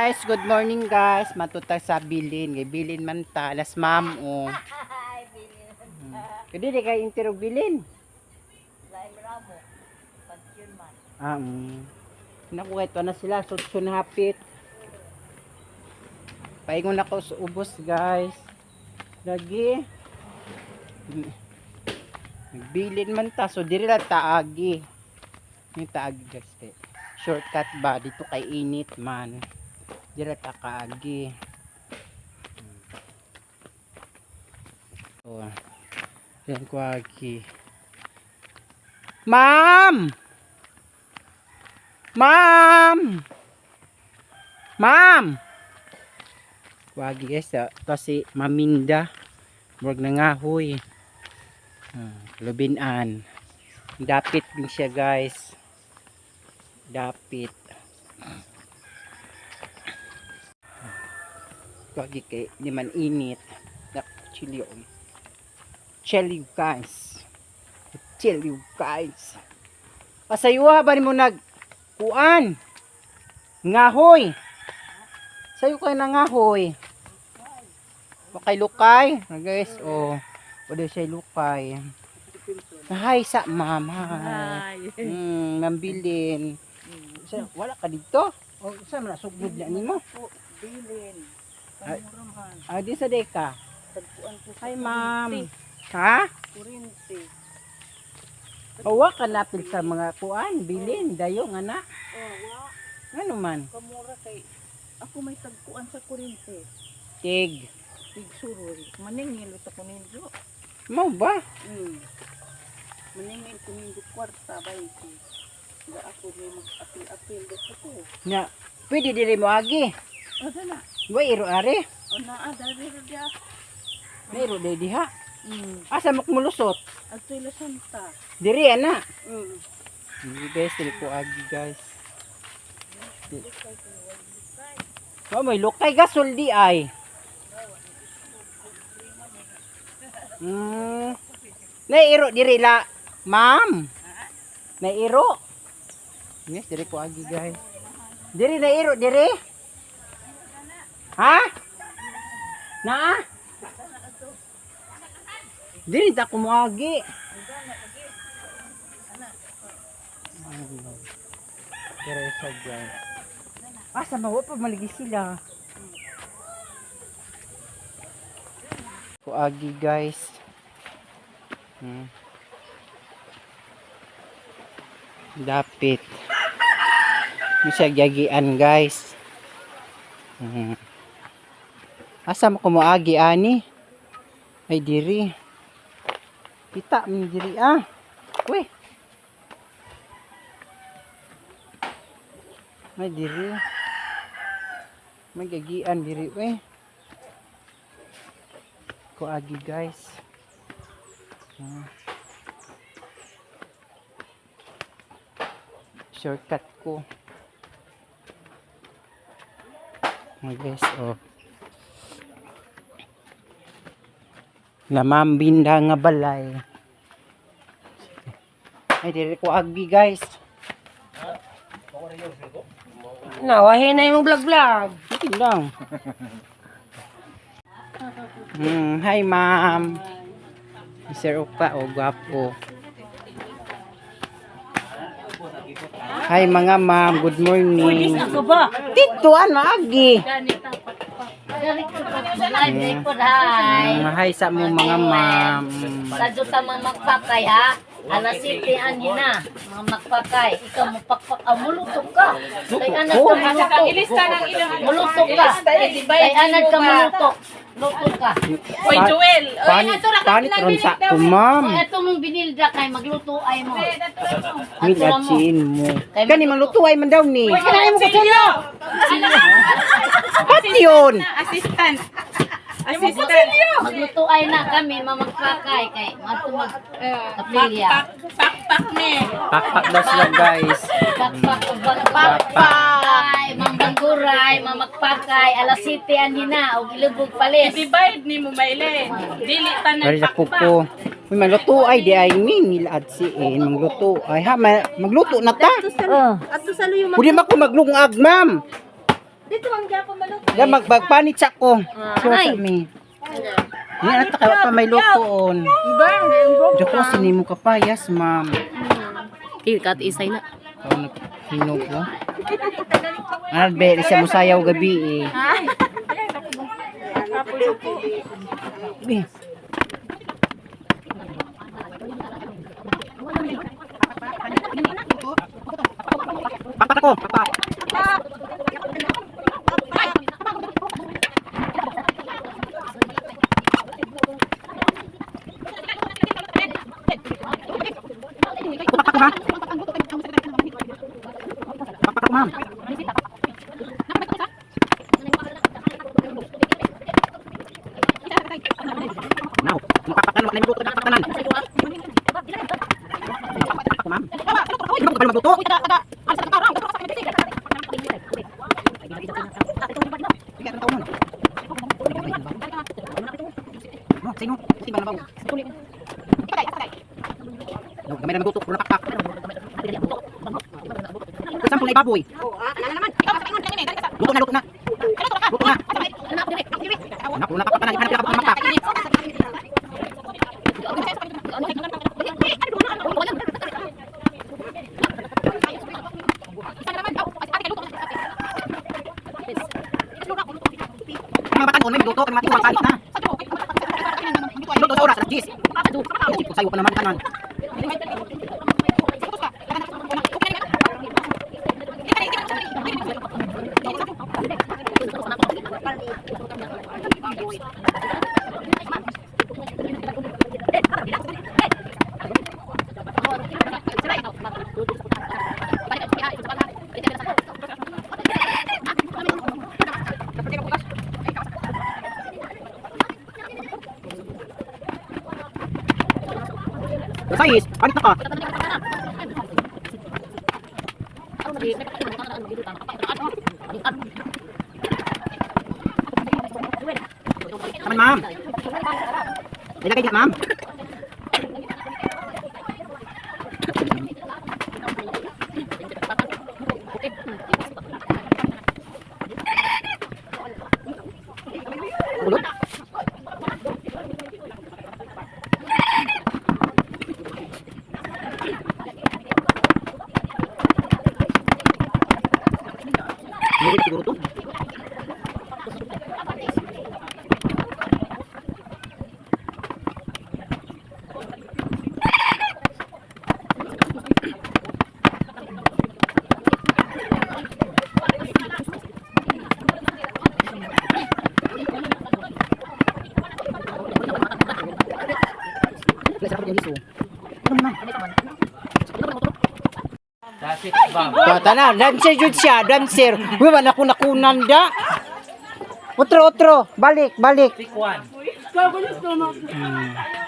Guys, good morning, guys. Matuta sa bilin. Kay bilin man ta. Alas ma'am o. Kaya di kay interog bilin. Ah. Naku, ito na sila. Sutsun hapit. Paingon ako sa ubos, guys. Lagi. Nagbilin man ta. So, diri lang taagi. Yung taagi, guys. Kay shortcut ba? Dito kay init man. Diri ta kaagi. Oh. Yan ko agi. Ma'am! Ma'am! Ma'am! Wagi, guys, ah, kasi maminda. Murag nangahoy. Lubinan. Dapit din siya, guys. Dapit. Wagi kay di man init. Chill yun. Chill you guys. Chill you guys. Pasayuha ba ni mo nag kuan? Ngahoy. Sayo kayo na ngahoy. Lukay lukay. Ah, guys, oh. O siya lukay. Hi sa mama. Hi. Mambilin. Sa, wala ka dito? O sa man sugod na nimo? Bilin. Ay. Pamura man. Ah, di sa deka. Tagpuan ko sa Hi, ma'am. Ha? Kurente. Wa ka napil sa mga kuan, bilin, dayo nga na. Oh, wa. Ano man? Kamura kay ako may tagpuan sa kurente. Tig. Tigsuroy. Maningil ito ko nindo. Mo ba? Maningil ko nindo kwarta ba ito. Da ako may mag-apil-apil dito ko. Na, pwede diri mo agi. O na. Wa iro are. O naa dali ro dia. Mayro day diha. Asa mo kumulusot? Adtoy la Santa. Diri ana. Hindi, guys, diri ko agi, guys. Wa may lukay gasol di ay. Nairo diri la, ma'am. Nairo. Yes, diri ko agi, guys. Diri nairo diri. Ha? Naa? Diri ta kumuagi. Pero isa dyan. Ah, sa mawa pa maligi sila. Kuagi, guys. Dapit. Bisa gyagian, guys. Asa mo kumuagi ani? Ay diri. Kita mi diri ah. Uy. May diri. May gagian diri we. Kuagi, guys. Shortcut ko. Mga guys, oh. Lamambinda nga balay. Ay, diri ko agi, guys. Nawahin na yung vlog-vlog. Hindi lang. Hi, ma'am. Sir Opa, oh, gwapo. Hi, mga ma'am, good morning. Ako ba? Dito, ano, agi. Live po, hi. Hi sa mo mga ma'am. Sadyo ta mga magpakay ha. Alas 7 anhi na, mga magpakay. Ikaw mapakpak, ah, muluto ka. Kay anad ka muluto. Muluto ka. Kay anad ka muluto. Luto ka. Oy, Joel. Panit, panit ron sa ko, ma'am. Kung ito mong binilda kay magluto ay mo. Mil Ato mo. at mo. Kay Kani magluto. mangluto ay man daw ni. Kaya mo kutsilyo. Pat yun. Assistant. Assistant. Magluto ay na kami mamagpakay kay mato mag kapilya. Pakpak me. Pakpak daw sila, guys. Pakpak o pakpak. Mambangguray, mamagpakay, alas 7 anhi na og ilubog palis. Divide ni mo Maylin. Dili ta Dari sa kuko. Uy, magluto ay di ay min nila at siin magluto ay ha magluto na ta. Oh. Pwede man ko maglungag, ma'am. Dito ang gyapon maluto. Ya magbagpanit sa ko. So Ay. sa mi. Ni anak ta pa may lutoon. Dako sinimo kapayas, ma'am. Kat isay na. Ikaw naghinog ko. Ano be, isa mo sayaw gabi eh. Be. Papak ko, papak. Papak ko ha. Papak ko, ma'am. Now, mapapakanan, mapapakanan, mapapakanan. Papak ko, ma'am. Hindi ba magluto? Sige, anong taon nun? No, sino? Sino ba nabaw? No, gamay na magluto, puro napakpak. For example, na ibaboy. Luto na, luto na. Luto na. Anak, puro napakpak na, hanap na napakpak. Ang mga bata noon, may magluto, ang mga tiguang palit na. Luto sa oras, alas 10. Sayo pa naman tanan. Sais, palit na ka. Taman, ma'am. Ilagay diyan, ma'am. Ulot. Meron siguro to. Wala, sarap yung liso. Ano naman? Bata na, dancer jud siya, dancer. Uy, wala ko nakunan da. Otro, otro, balik, balik.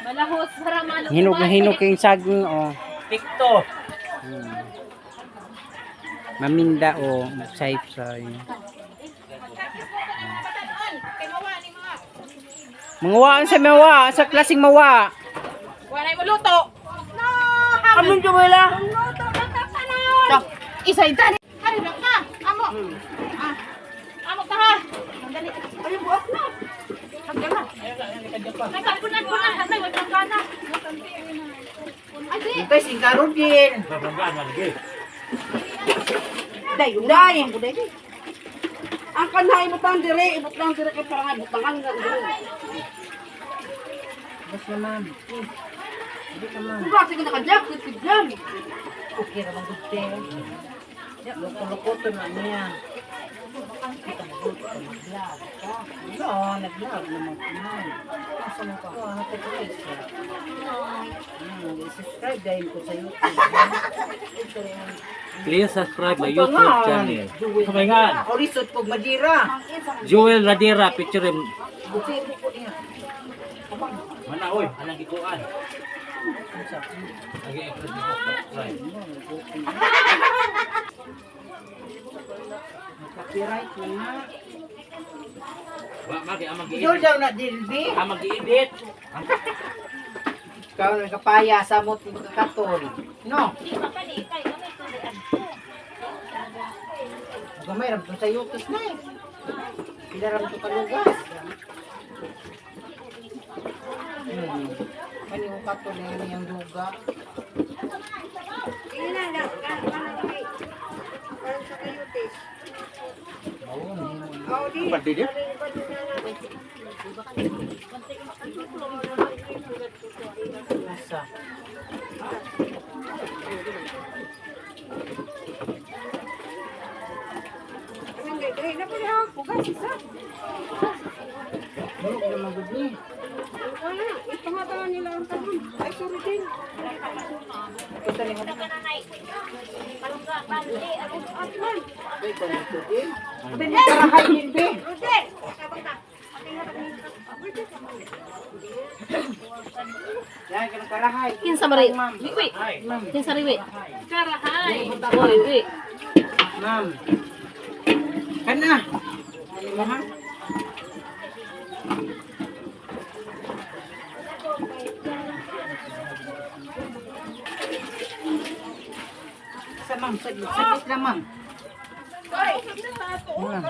Malahos para malo. Hinog na hinog kayong saging, oh. Tikto. Maminda, oh. Say-say. Mangawaan sa mawa, sa klaseng mawa. Wala mo luto. Anong jumela? Isay tani. Hari ra ka. Amo. Ah. Amo ka ha. Dali. Ay buak na. Nagkapunan-punan kasi wala gana. Ay di. Ito singkaron din. Day, day. Ang kanay mo tang dire, ibutang dire kay parang butangan nga dire. Basta ma'am. Hindi ka ma'am. Kung kasi ka nakajak, titigyan. Okay ra bang guste. Loko-loko to na niya. Oo, nag-vlog naman ko ma'am. Asa mo ka? Oo, hatag ko isa. I-subscribe dahil ko sa YouTube. Please subscribe my YouTube channel. Kamangan. Orisot pag madira. Joel Radera picture him. Mana oy, anang gikuan. Lagi subscribe. Copyright na nga. Wa magi amang Idol gi-edit. daw na dilbi. Amang gi-edit. Ikaw na kapaya sa mo katol. No. Gamay ram to sa yutis na eh. Pila ram to kalugas. Kani ko kato na yun yung duga. Nasa. Bulok na magud ni. Karahay din be. Yan kanang karahay. Kinsa mari? Ma'am. Wi. Ma'am. Kinsa riwi? Karahay. Oy, wi. Ma'am. Kana. Ano mo ha? Sa ma'am, saglit, saglit lang ma'am. Ma'am.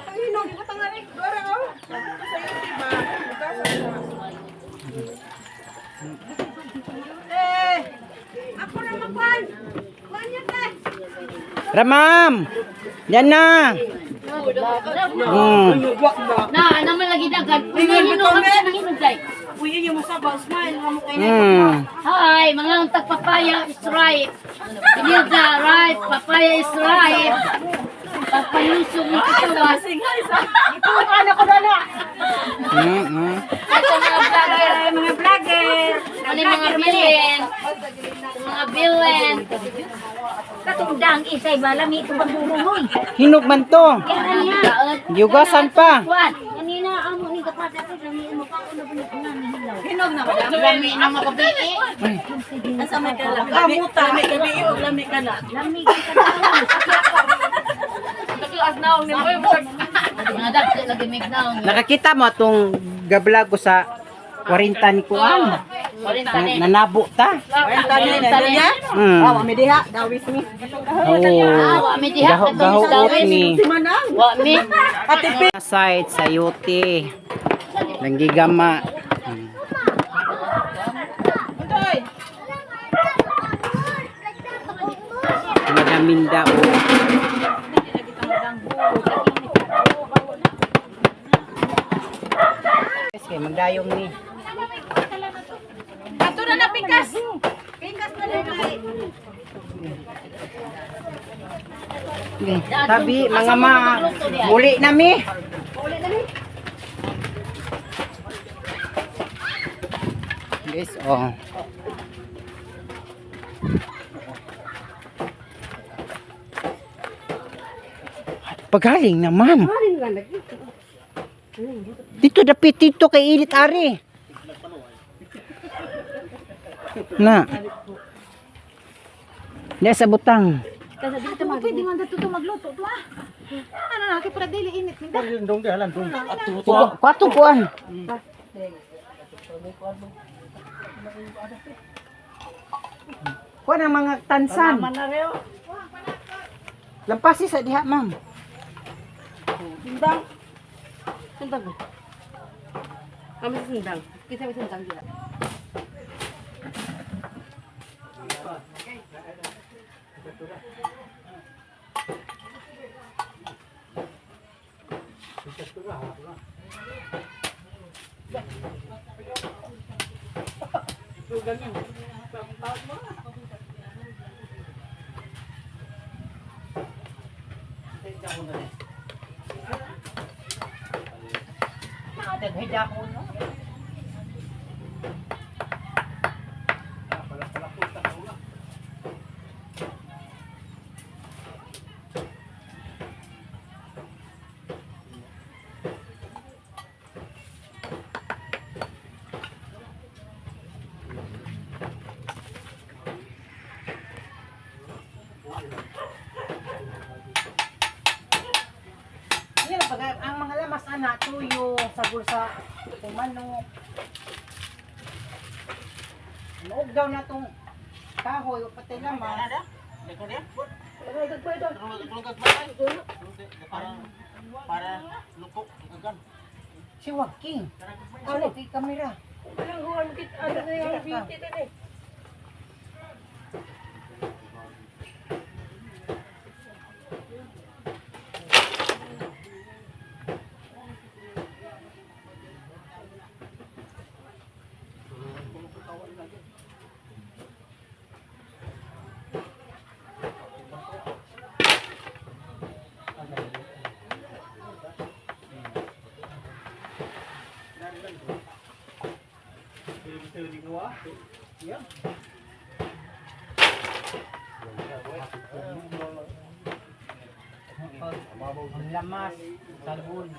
Ako na magkuhan. Kuhan niya te. Ra ma'am. Yan na. Na, naman lagi dagan. Hinog ang hinog day. Uy, iyo mo sa smile mo kay Hi, mga untag papaya is ripe. Pinilda, ripe. Papaya is ripe. Pagpalusog ng katawan. At sa mga vlogger. Mga vlogger. Ano yung mga bilin? Mga bilin. Katong isay ba lami itong pagburuhoy. Hinog man to. Kaya Yugasan pa. Kuan. Kanina amo ni kapata ko lami mo pa uno ba ni hilaw. Hinog na madam. Lami na makabii. Asa may kala. Kamuta, may gabi og lami ka na. Lami ka taon. Mga dako lagi mignaw. Nakakita mo atong gablag ko sa 40 ni Kuan. 40 ni. Nanabo ta. 40 ni. Mm. mi diha, dawis mi. Oo. Ah, wa mi diha Gaho, katong gaho dawis. ni. Wa mi. Site sayuti. Nanggigama. Madaminda o. Yes, kay magdayong ni. Ato na na pikas. Pikas na na. Tabi mga ma. Muli na mi. Guys, oh. Pagaling na, ma'am. Dito dapit dito kay init ari. Na. Nasa butang. Pwede man dito magluto to ah. Ano na kay para dili init minda. Kwato kuan. Kuan ang mga tansan. Lampasi sa diha, ma'am. Sundang. Sundang. Kami sa sundang. Kita sa sundang dila. Yan, pag ang mga lamas ana tuyo, sagol sa manok. Maugdaw na tong kahoy o patay lamas. Para luto. Si Joaquin. Ano kay kamera? Ano na yung beauty din eh. Ang lamas, sabon.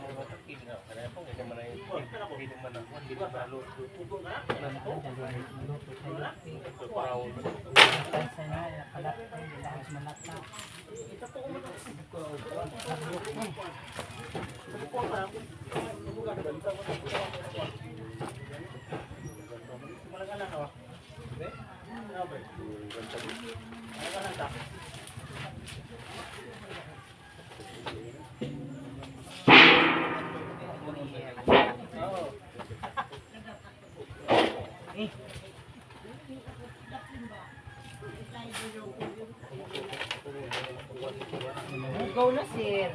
Go na, sir.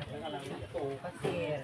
Ka, sir.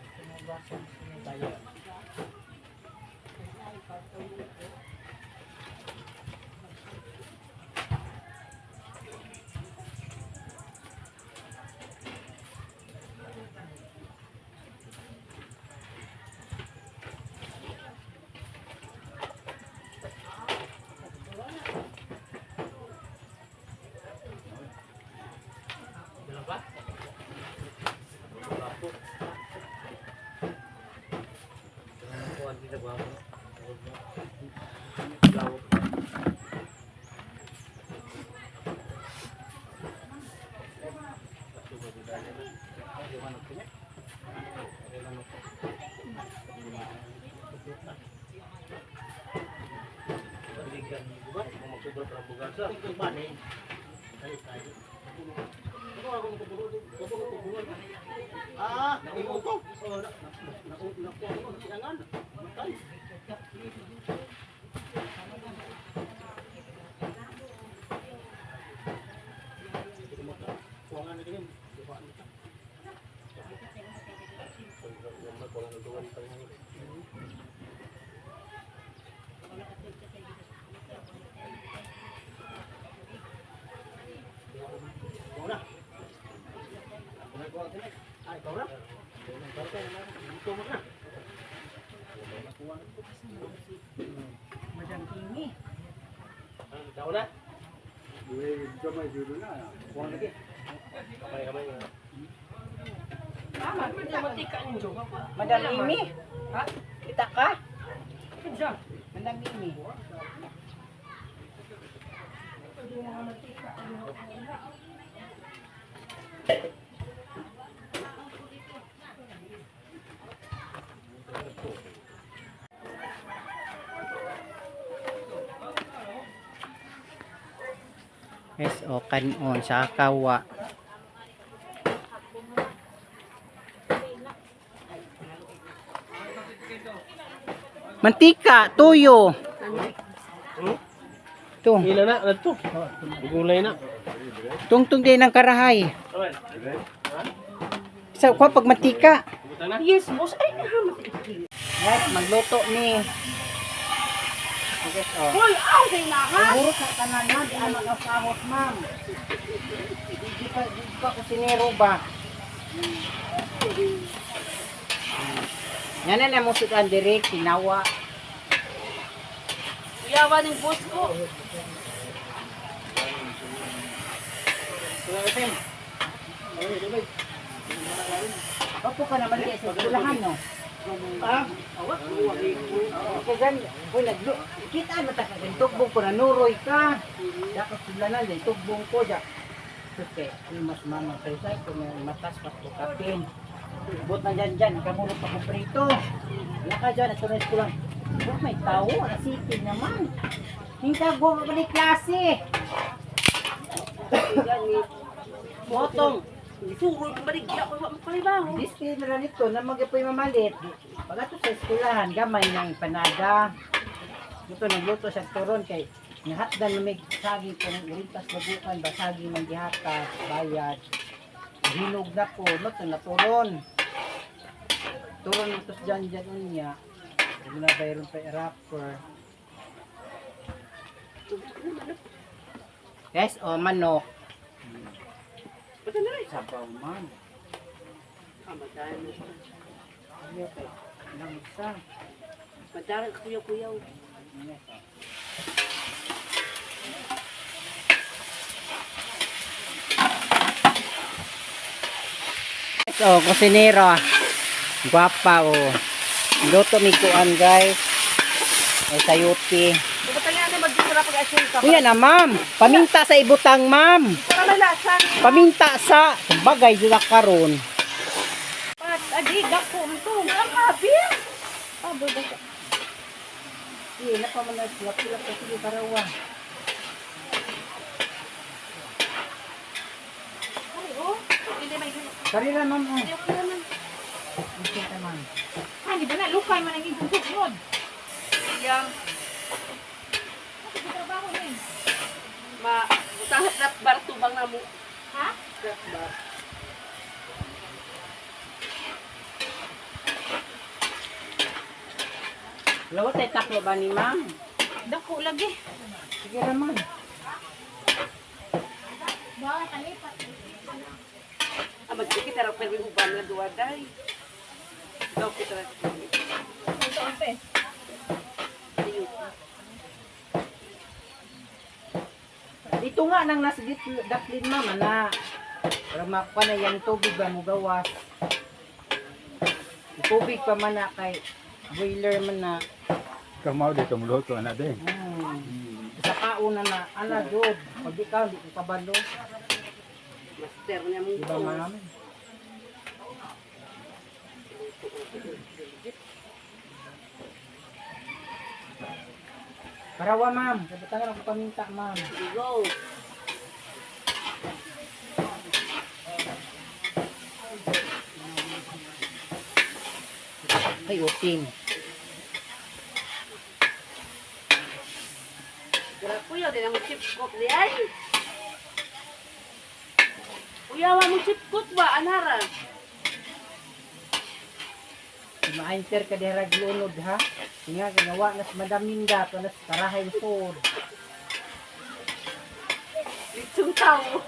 Ah, nakuha ko. Nakuha ko. Matay. Madam Amy. Ikaw na. Madam Amy. Ha? Kita ka? Madam Amy. Yes, o kanon sa kawa. Mantika, tuyo. Ito. Ila na, na to. Gulay na. Tungtong din ang karahay. Sa kwa pag mantika. Yes, boss. Ay, nahamat. Yes, magluto ni. Okay, oh. Hoy, aw, say na ha. Puro sa tanan na, di ano ang sahot, ma'am. Di pa kusinero ba? Yan na na mo sudan dire kinawa. Yawa ng boss ko. Opo ka naman kaya sa eskwelahan, no? Ah? Okay, gan, uy, naglo, kita mo ta ka, tugbong ko na nuroy ka. Dapat sila na, dahil tugbong ko, ja. Kasi, ano mas mama sa isa, kung may matas pa ko kapin. Bot na dyan dyan, kamulot pa ko prito. Wala ka dyan, ito na eskwelahan. Huwag may tao, nasipin naman. Hindi ka, gumawa pa ni klase. Botong. Suroy ko baligya ko wa mo kalibaho. Display na lang ito na mag-apoy mamalit. Pag ato sa eskwelahan, gamay ng empanada. Ito, nagluto siya turon kay nihatdan na may saging kung urintas bagukan, basagi man gihatas, bayad. Hinog na po, no, ito naturon. Turon ito sa dyan dyan unya. Huwag na bayroon pa i-wrapper. Guys, oh, manok. Pati na rin. Sabaw man. Ah, madami na. Ano kay Langsa. Madami kuyaw-kuyaw. Oh, kusinero. Guwapa oh. Luto mi kuan guys. Ay sayuti. Bukatangan na magdikura pag asyong ka. Kuya na ma'am, paminta sa ibutang ma'am. Para may lasa. Paminta sa bagay jud karon. Pat, adi, dako mo to. Ang kabi. Abo, dako. Sige, na pa man na sila pila pa sige karawa. Ay, oh. Hindi, may Kari ra ma'am. Oh. Ito ta ma'am. Ah, di ba na? Lukay man ang inyong susunod. Yang Ano trabaho ni? ma butang rap bar tubang na mo. Ha? Rap bar. Lawat tay taklo ba ni ma'am? Dako lagi. Sige ra ma'am. Ba, kalipat. Ah, magdikit ra pero uban nga duwa day. Daw kita ra. Ito ang pe. Dito nga nang nasa dito daklin ma'am ana. Para makuha na yung tubig ba mo gawas. Yung tubig pa man na kay boiler man na. Kamaw dito muluto na din. Sa kauna na ana jud. Pag di ka di ko kabalo. Master niya mo. Di ba ma'am? Parawa ma'am, kabutangan ako paminta ma'am. Go. Ay, uting. Gra kuya din ang chip cook di ay. Kuya wa mo chip cook ba anara? Ma-enter ka dihra glunod ha. Nga ginawa nas Madam Minda to nas karahay food. Litsong tao.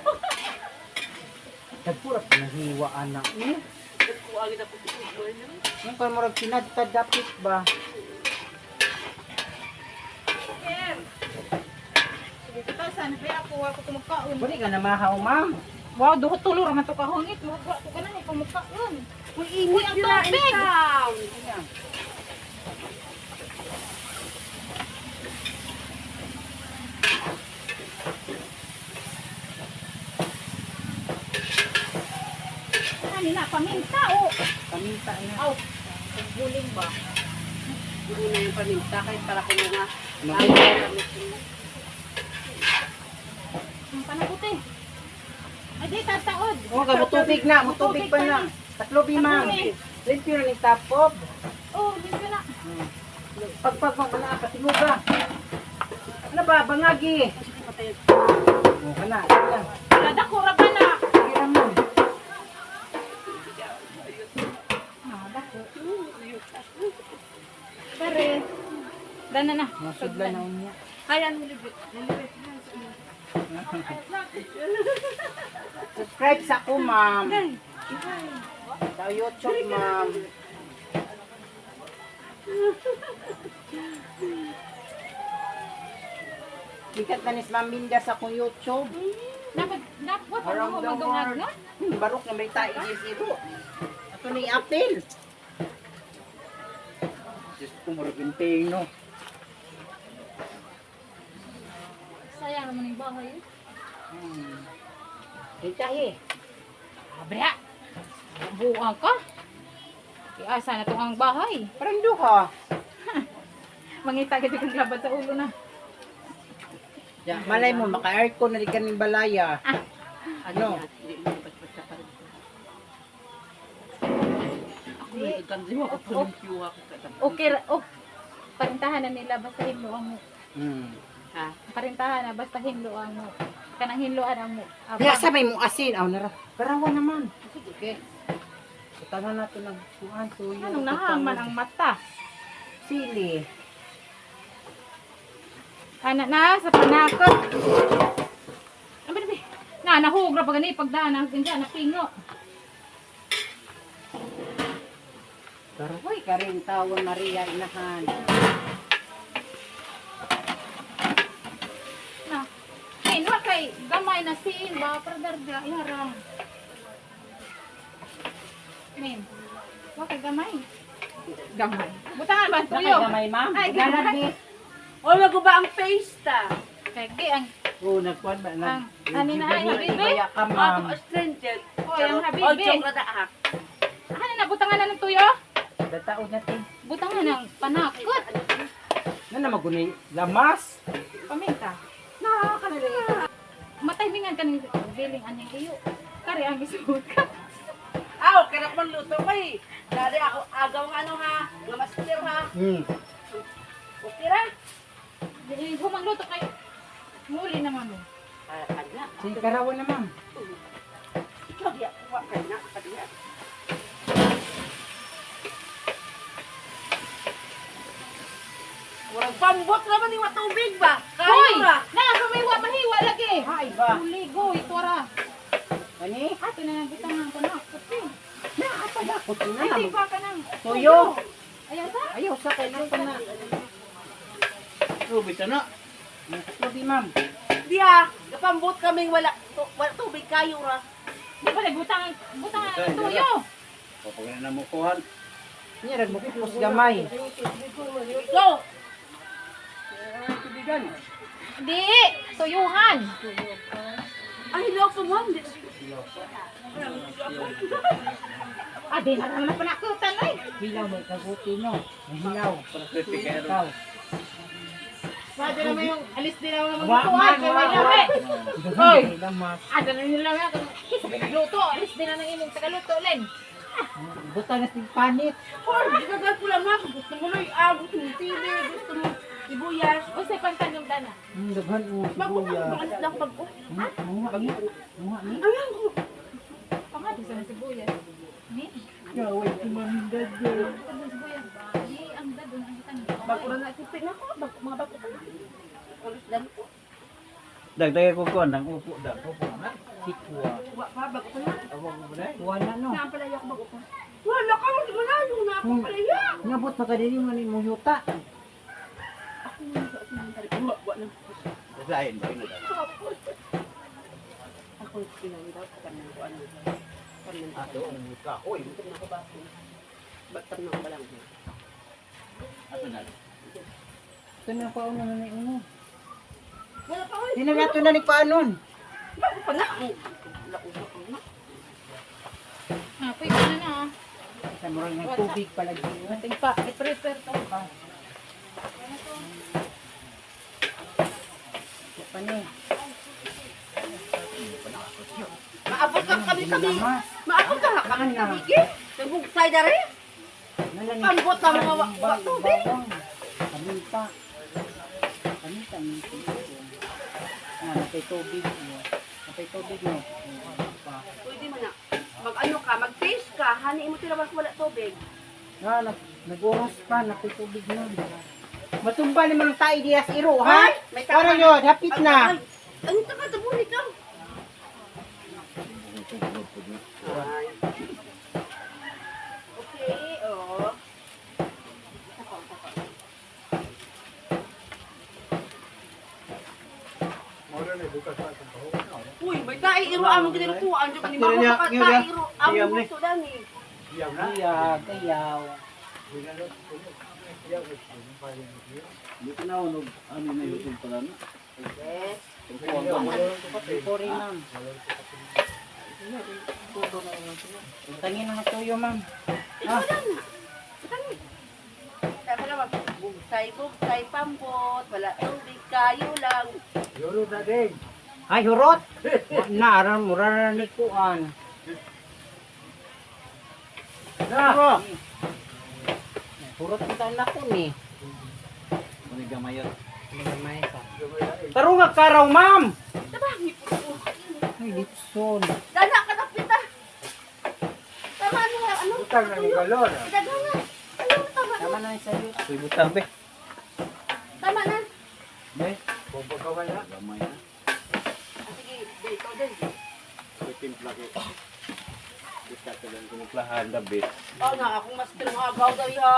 Nagpura pa nahiwa anak ni. Nagkuha gid ako sa Yung kung murag kinadtad dapit ba? Sige, kita sana kaya ako ako kumakaon. Pwede ka na mahaw ma'am. Wow, duha tulo ra man to kahungit. Wa ko kanan eh kumakaon. Uy, init ang dira in tubig. town. Ano na paminta oh. Paminta na. Aw. Guling ba? Hindi na yung paminta kay para kuno nga. Ang panaputi. Ay, di tataod. Oh, ka mutubig na, mutubig pa na. Tatlo bi ma'am. Limpyo na ni tapop. Oh, limpyo na. Pagpag mo na patimuga. Ano ba bangagi? Oh, kana. Kana. Wala dako ra ba na? Sige ra ma'am. Ah, dako. Pare. Dana na. Masudla na unya. Kaya nilibit. Nilibit. Subscribe sa ako, ma'am. Sa YouTube, ma'am. Likat na ni si Ma'am Minda sa akong YouTube. Dapat dapat Around ano the magdungag world. na? Barok na may tayo isiro. Ato ni Apple. Diyos ko, murag yung no. Sayang naman yung bahay. eh. Ditahi. Abra. Buang ka. Iasa na tong ang bahay. Parang duha. Mangita gid kang labad sa ulo na. Ya, malay mo, maka-aircon na di ka ng balaya. Ano? Okay, oh. Parintahan na nila basta hinlo ang mo. Ha? Parintahan na basta hinlo ang mo. Kanang hinloan ang mo. Kaya sa may mo asin, aw nara. Karawa naman. Sige. Tanan nato nag kuan tuyo. Anong nahaman ang mata? Sili. Ana na sa panakot. Ano ba? Na nahugra pa gani pagdaan ang ganda na pingo. Karoy karing tawon Maria inahan. Na. Ay, wa kay gamay na siin ba pardarga iharang. Min. Wa kay gamay. Gamay. Butangan ba tuyo? Gamay ma'am. Ay, gamay. O, maguba ang face ta. Kay gi ang Oh, nagkuan ba ang ani na ay habibi. Kaya ka ma'am. Ako astringent. Oy, ang habibi. O, joke na ta ha. Ano na butangan na ng tuyo? Dataon natin. Butangan ng panakot. Na na magunay lamas. Paminta. Mataymingan ka ng biling anyang iyo. Kari ang gisuot ka. Aw, kaya man luto ko eh. Dali ako agaw nga ano ha, nga master ha. Okay ra? Di humangluto kay muli naman mo. Ah, kana. Sige, karawa na ma'am. Ikaw diya, wa kay na, kadiya. Murag pambot naman ni wa tubig ba? Hoy! Kayo ra. Na, sumiwa mahiwa lagi. Ay ba? Uligo ito ra. Ani? Ato na nang butangan ko na. Puti. Na apadakot na. Ay, di pa ka nang Tuyo. Ayaw sa? Ayaw sa kay na na. Tubig ka na. Tubig ma'am. Diya, gapambot kaming wala wala tubig kayo ra. Di ba butangan butangan ng tuyo. Kapag na mo kuhan. Niya nagmukipos gamay. Go. Di, tuyuhan. Ay, hilaw ko ma'am. Ah, di na naman panakutan ay. Hilaw may kaguti no. May hilaw. Ikaw. Pwede naman yung alis din naman Wa maglutuan. man, Kay wa, may wa. lami. Hoy. Lamas. Ada na nila nga. Kisa pinagluto. Alis din na ng imong tagaluto, Len. Buta na sig panit. Or, gitagal ko lang ma'am. Gusto mo lang gusto mo sili, gusto mo sibuyas. O sa pantan yung dana. Daghan o Bago na sibuya. ako alis lang pag Muha ni. Muha ni. Ayan ko. Pangati sa sibuyas. Ni? Gaway si mami dad. Sibuyas ba? Ni ang dad ang kitang. Bago na nakipin ako, bago, mga bago pa na. Alis lang ko. Dagdag ko kuhan ang upo dag. Upo na. Sikwa. Wa pa, bago pa na. Awag mo na. Kuha na no. Naan palaya ako bago pa. Wala ka, wala yung na ako palaya. Ngabot pa ka dili man ni yuta. Ako wa wa lang. Lain ba yun? Ako pinandaw ko kanang ko ano. Kanang Ato ang kahoy. ko ba? Batam na ko lang. Ato na. Ito na pa uno na ni uno. Wala pa oy. Di na nato na ni paanon. Bago pa na. Wala ko pa na. Ah, pwede na na. ah. Sa murag ng tubig palagi. Ating pa, i-prepare to. Pa ni. Maabot ka kami kami. Lamas. Maabot ka kami kami. Tubog tayo dere. Nala ni. Pambot na mga wa wa tubig. Paminta. Paminta ni. Ah, napay tubig mo. Napay tubig no. Pa. Pwede mo na. Mag-ano ka, mag-taste ka, hani mo tira wala tubig. Nga, nag-oras pa, napay tubig na. Matumba ni manang tayo diyas iro, ha? Ay, may tama. Para yun, hapit na. Ay, ano ka ka, tabuni ka. Okay, oo. Uy, may tae iro among ginilutuan jud ni mamo ka tae iro among gusto dani. Iya, kayaw. Hindi ko na unog ano na YouTube pala na. Yes. Sorry, ma'am. Tangin na tuyo, ma'am. Ikaw lang na. Sabi naman, bugsay, bugsay, pambot, wala tubig, kayo lang. Ay, hurot! Na, aran, mura na ni kuan. Na. Purot ang taon ako ni. Muna gamayot. Gamay sa. Tarunga ka raw, ma'am. Ay, litson. Dana ka na pita. Tama na ano? Utang na yung galon. Dana na. Ano tama na? Tama na yung sayo. Uy, butang be. Tama na. Be. Pagkaway na. Gamay na. Ah, sige, dito din. May timpla ko. Kita ka lang. Tumumplahan gabi. Oh, na akong master nga agaw daw ha.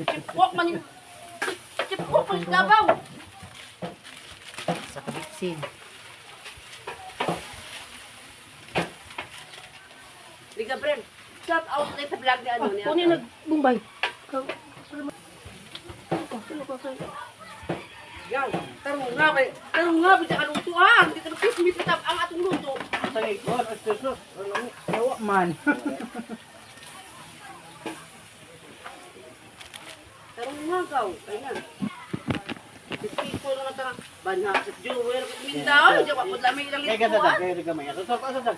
Chipwok man yung Chipwok man yung gabaw. Sa kabitsin. Di Gabriel, shout out na sa vlog ni ano niya. Kunin nag Bombay. Yaw, tarong nga kay, tarong nga bisa ka luto ah. Hindi ka nagkismis sa ang atong luto. Yawa man. Tarong nga kaw, kay na. Sisiko na lang tara. Banha sa jewel kat mindaw, di pa pud lami ilang Kaya ka luto ah. sa gamay. Asa sa asa sa.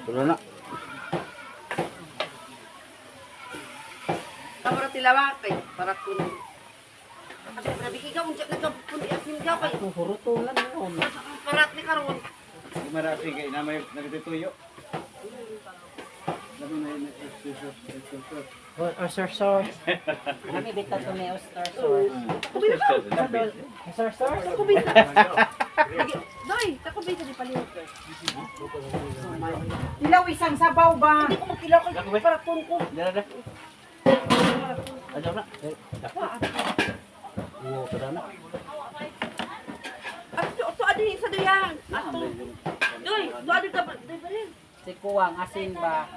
Tulo na. Kamara tilawa kay para kun. Kasi grabe ikaw unsa nagkapundi asin ka kay. Ang huruto lang yun. Ang parat ni karon. Di marasi kay na may nagtutuyo. Labi na yung exercise. Oyster sauce. Kami bita to may oyster sauce. Oyster sauce? Kubita. Doy, takubita di palihog. Ilaw isang sabaw ba? Hindi ko magkilaw kay para kun ko. Dara da. Ano na? Oo, kada na. Ato to adi sa doyan. Ato. Doy, to adi ka doy pa rin. Si kuwang asin ba?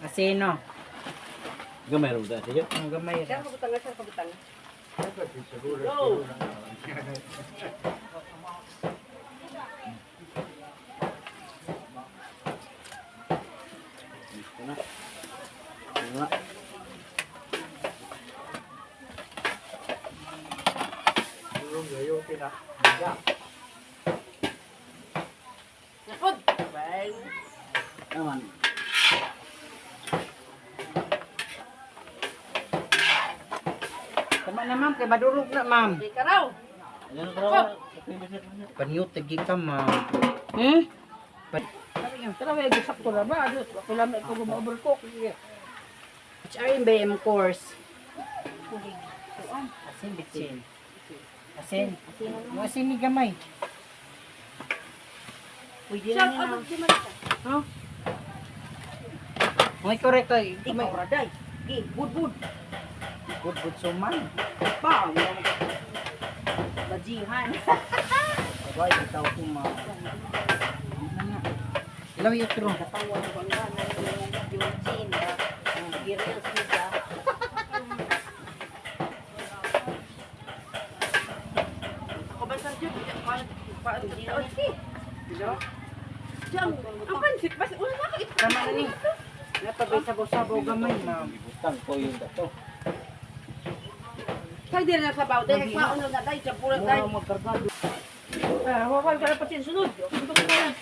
Asin no. Gamay ro da siya. Ang gamay Siya ra. pagutang, siya pagutang. Go. Na. Na. Napod. Bang. Naman. Tama na ma'am kay madurog na ma'am. Di ka raw. Ano na raw? Panyot tagi ka ma'am. Hmm? Tara may sakto na ba? Ako lang ko gumaovercook. HRMBM course. Asin bitsin. Asin. Mo asin ni gamay. Pwede Shout na out nila. si Marita. May correct kay Ikaw ra day. Gi, bud bud. Good good suman. Pa. Bajihan. Abay bitaw ko ma'am. Ano na? Ilaw yung tro. Tawa ko ang gana yung Eugene. Girls nila. Ako ba sa Diyo? Pa Diyan, ang pansit bas wala na ka ito. Tama na ni. Napabay sabaw-sabaw gamay ma'am. Butang ko yung dato. Kay di na sabaw dai kay ano na dai champura dai. Mura magkargado. Ah, wala ka na pati sunod. Ito ko na.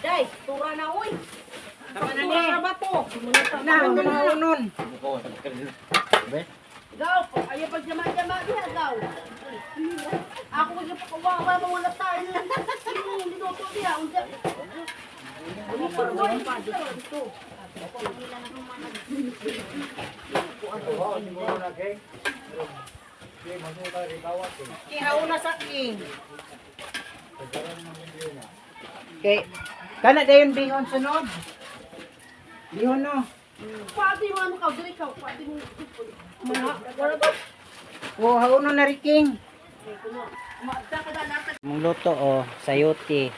Day, tura na uy. Tama na ni. Na, ang mga unon. Be. Gaw, ayaw pag jama-jama diha gaw. Ako ko pa kawawa mo wala tayo. Niluto diha unsa. King hauna sa king. Okay. Kana dayon bihon sunod. Bihon no. Pati mo ano ka diri ka, pati mo. Wala ba? O hauno na ri king. Maagda ka na nata. Mong luto o sayote.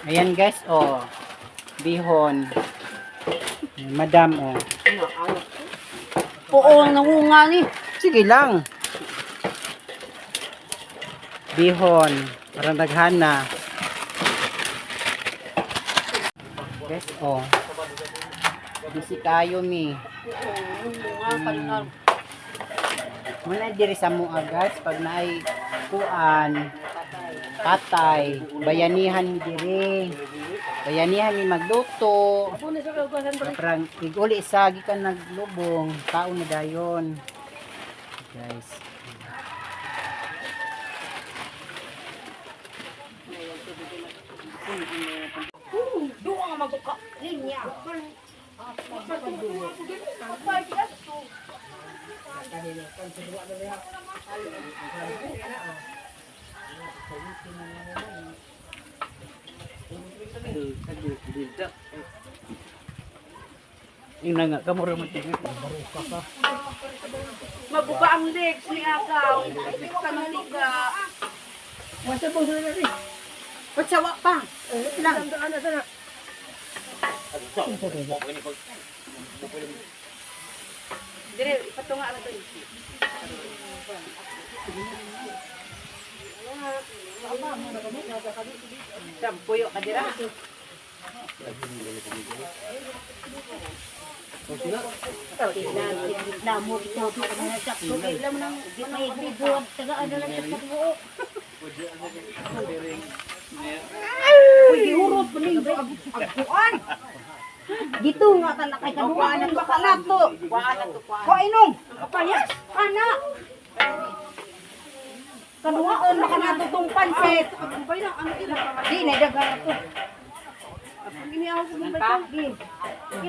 Ayan guys, oh. Bihon. Ayan, Madam, oh. Oo, ang nangunga ni. Sige lang. Bihon. Parang daghana. Guys, oh. Busy tayo, mi. Muna diri sa mua, guys. Pag naay kuan, patay, bayanihan diri. Bayanihan ni magluto. Parang iguli sa gikan naglubong, kaon na dayon. Guys. Duwa nga maguka. Linya. Ina nga kamo ra man tingin. Mabuka ang legs ni Akaw. Kamantika. Wasa po sa rin. Patsawa pa. Lang. Dire, ipatunga na to. Sampuyo ka dira. Reklamo ito ko na sa tubig lang nang may bibuwag taga ano lang sa buo. Uy, gihurot pa ning agkuan. Dito nga talakay ka Kuan na to kanato. Kuan na to kuan. Kuan Kapayas kana. Kanuhaon na kanato tong pansit. Di na daghan na to.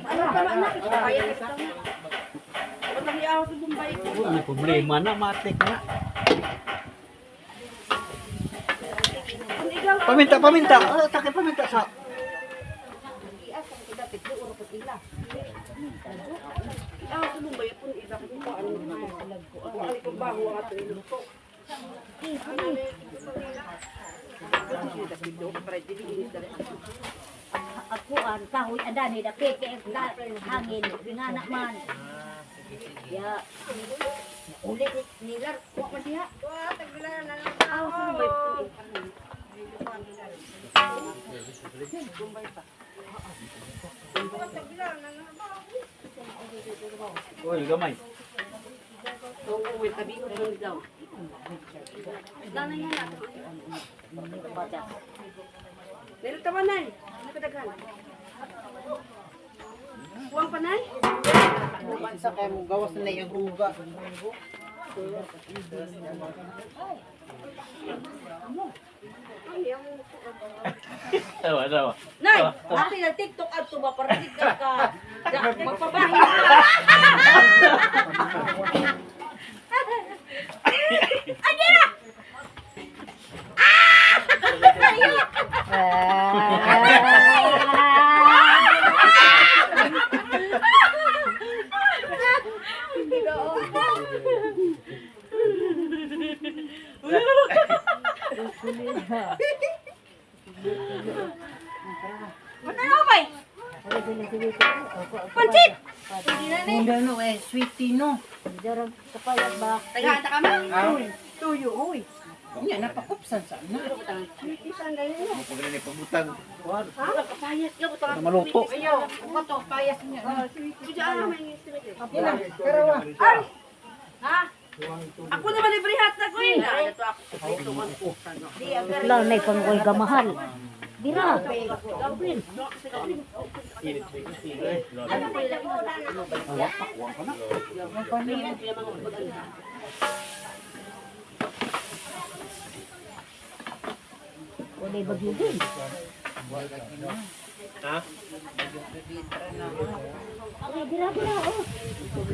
Ano pa na Kapayas ka. May problema na matik na. Paminta, paminta. Oh, takay paminta sa. Ako ang kahoy adani da peke hangin ngana man. Ya. Ulit nilar wa man diha. Oy, gamay. Nilitaman nay. Ano kadaghan? Kuwang pa nay? Sa kay mo gawas na iyang uga. Tawa, tawa. Nay, ate na TikTok adto ba para di ka ka. Magpabahin ka. Pansit! Ano eh, sweetie no. Darag kapayag ba? Tagaan ta kami. Tuyo oy. Nya napakupsan sa na. Pag pagutang. Kapayas ka butang. Maluto. Ayaw, kato payas niya. Sudya ang may estimate. Ina, karawa. Ha? Ako naman libre hat na ko eh. Wala na pang gamahal. Dira. Walay bagyo din. Ha? Ay, dira dira oh.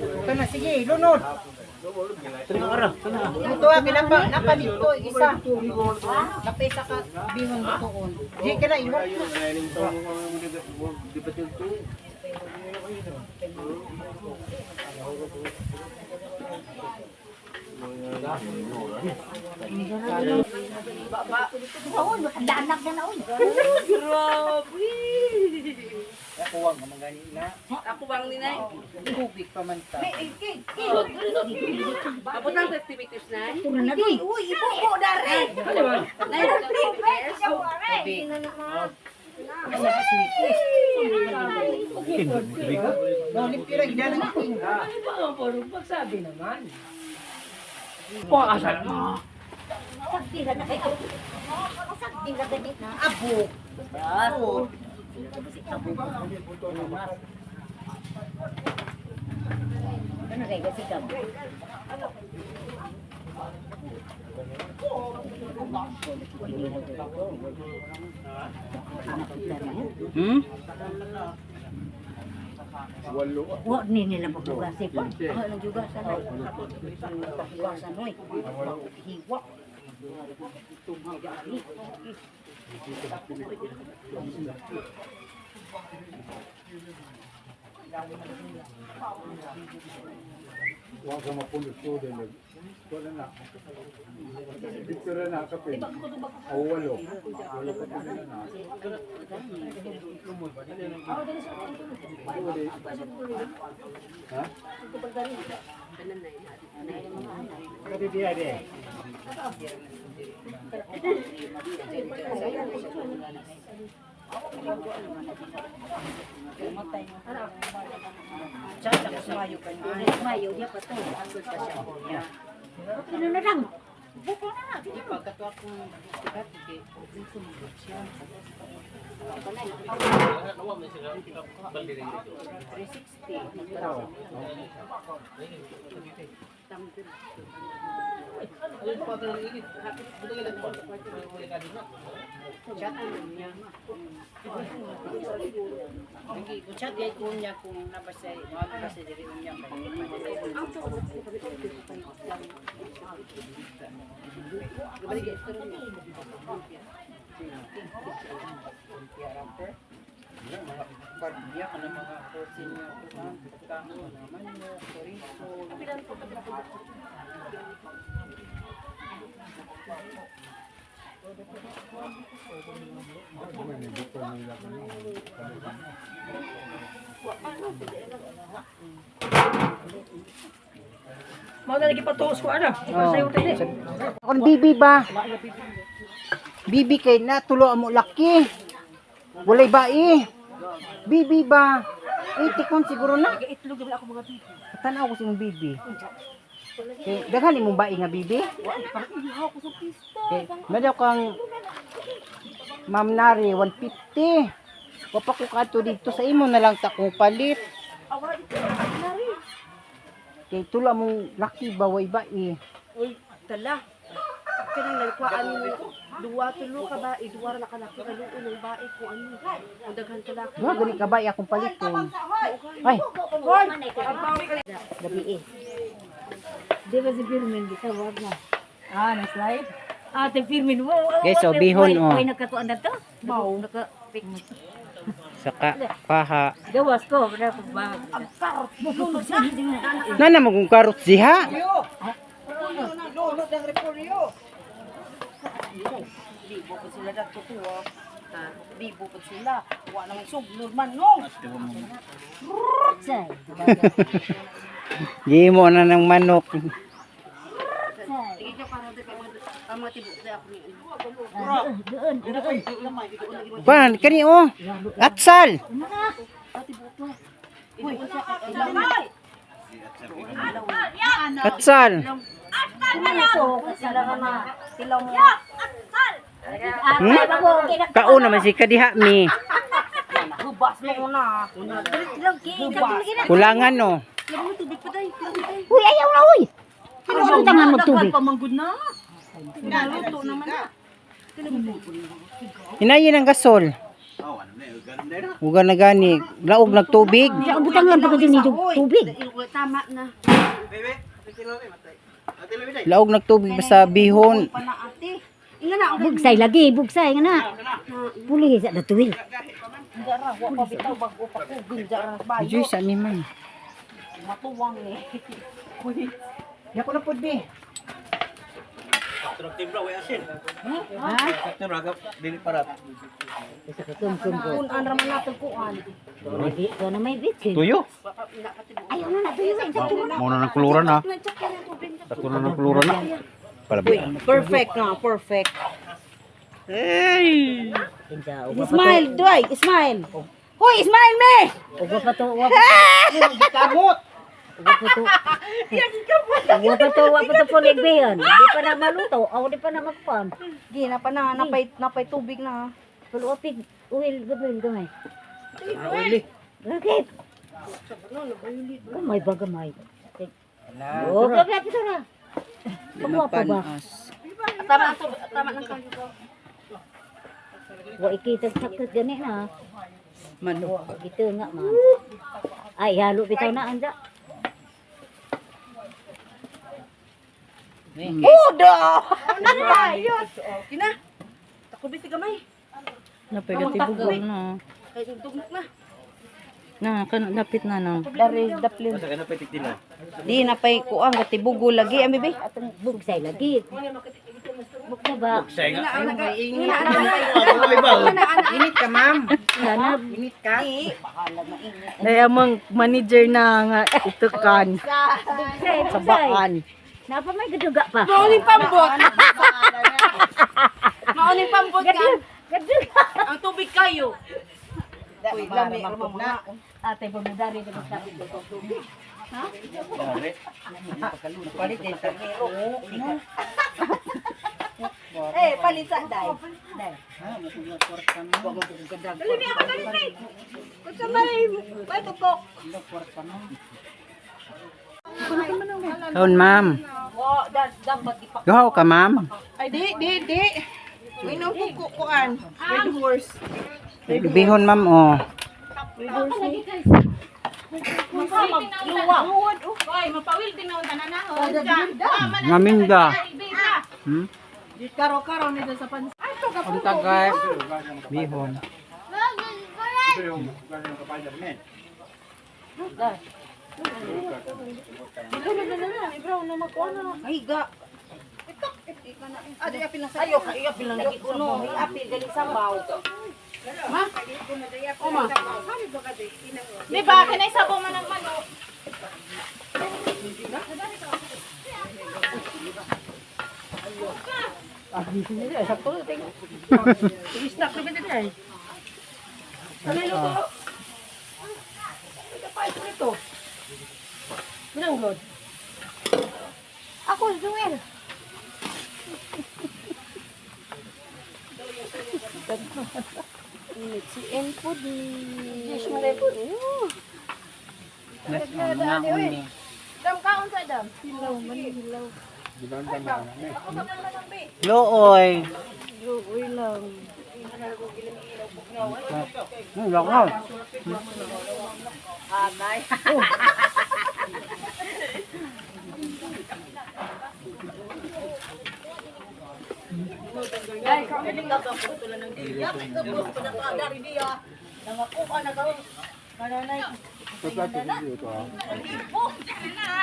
Ito na sige, lunod. Sana ara, sana. Ito ah, kinapa napa dito isa. Napa isa ka bihon tuon. Di ka na ilok. Danak na na oy. Grabe. Kuwang ka magani na. Ako bang ninay? Tubig pa man ta. Abot ang 50 meters na. Uy, ibubo dare. Nay, 50 meters. Tubig. No, limpira gidala king. Pagsabi naman. Pakasal mo. Sagdi na kay. Sagdi na ganit na. Abo. Ano kay kasi kam? Walo. Wa ni nila maghugas eh. Ako nang hugasan ay. Hugasan oy. Hiwa. Wa ka mapulos ko din. Wala na. Dito na nakapin. O walo. Walo ka na na. Ha? Kadidiya de. Mayo dia pa to. Asod pa siya. Kino na lang. Buko na na. Pagkatuwa kong tigat kay siya. Chat gay ko niya kung nabasa magbasa diri unya kay. Barbiya ka na mga kursi niya. Pagkaon naman mo, chorizo. Mao na lagi patuos ko ana. Oh. Akong bibi ba? Bibi kay na tulo amo laki. Walay ba eh? Bibi ba? Itikon siguro na. Itlog naman ako mga bibi. Tanaw ko sa imong bibi. Kay daghan imong bae nga bibi. Kay madaw kang Ma'am Nari 150. Wa pa ko kadto dito sa imo na lang ta kung palit. Kay tulo among laki ba way bae. Uy, dala. Kanang nagkuhaan mo, duwa tulo ka ba, duwa ra na kalaki kaluon ng bae kung ano. Kung daghan kalaki. Duha gani ka bae akong paliton. Ay, Gabi eh. Di ba si Firmin gitawag na? Ah, na-slide? Ah, si Firmin. Wow, wow, Guys, oh, bihon, oh. May nakatuan na to. Mau naka saka paha. Gawas ko, wala ko ba. Nana mo kung karot siha. Libo po sila nagtutuwa. Ha? Libo po sila. Wa naman suglor man no. Say. Gimo na ng manok. Sige ka para dito kay mga ang mga tibok na ako ni. Doon, doon. Pan kani oh. Atsal. Atsal. Sila ka na. Sila mo. Hmm? Kaon naman si kadiha mi. Hubas mo una. Kulangan no. Uy, ayaw na, uy. Ano ang tangan magtubig? Pamanggod na. Naluto naman na. Hinayin ang gasol. Uga na gani, laog nagtubig. Ang butangan pa kasi nito tubig. Tama na. Laog nagtubig basta bihon. Pa na ate. Inga na ang Bugsay lagi, bugsay nga na. Puli sa datuil. Dara, wa pa bitaw bago pa ko ginjara bayo. Diyoy sa ni man. Matuwang ni. Yako na pud bi. Turag timbra way asin. Ha? Timbra ka dili parat. Kuan raman nato kuan. Di na may bitsin. Tuyo. Ayaw na na tuyo. Sakto na. Muna ng kuluran ha. Sakto na ng kuluran na. Palabi. Perfect na, perfect. Hey! Smile, Doy, smile. Hoy, smile me. Uga pa to, uga pa Kamot. uga pa to. Uga pa to, uga pa to pulig biyon. Di pa na maluto, aw di pa na magpan. Di na pa na, napay tubig na. Pulo pig oil gabil gamay. Bakit? Gamay ba gamay? Oh, gabi ito na. Pagwa pa ba? Tama ang tubig, tama ng kayo. Wa ikita sakit gani na. Manok. Gitu nga man. Ay halo bitaw na anda. Udo! Kina. Takubi si gamay. Napay gatibugol na. Kay tugtugnak na. Na, lapit na no. Dari daplin. Sa kana pwede tila. Di napay kuan gatibugo lagi ang bibi. Atong bugsay lagi. Buk na ba? Say nga. Init ka, ma'am. Sana Init ka. Daya mong manager na nga itukan bugsay, sa bugsay. baan. Napa may gaduga pa. Mauning pambot. Mauning pambot ka. Gaduga. Ang tubig kayo. Uy, lami ramang na. Ate bumidari di ba sabi ko. Palit din sa Eh, palit sa day. Dali ni ako dali ni. Kung sa may may tukok. Kaon, ma'am. Duhaw ka, ma'am. Ay di di di. Minom ko kuan. Red horse. Bihon, ma'am, oh. Oy, mapawil din na tanan na. Ngaminda. Hmm? Karo-karo nito sa pansin. Ang tagay. Bihon. Ay ga. Adi apil na sa. Ayo ka apil na lagi kuno. Apil gali sabaw. Ma? Oma. Di ba kinay sabo man ang manok. Snack na ba ay? Ano luto? Ito pa ito ito. Binanggod. Ako Joel. Nas, oh, mga uni. Dam kaon sa dam. Looy. Looy lang. Lakaw.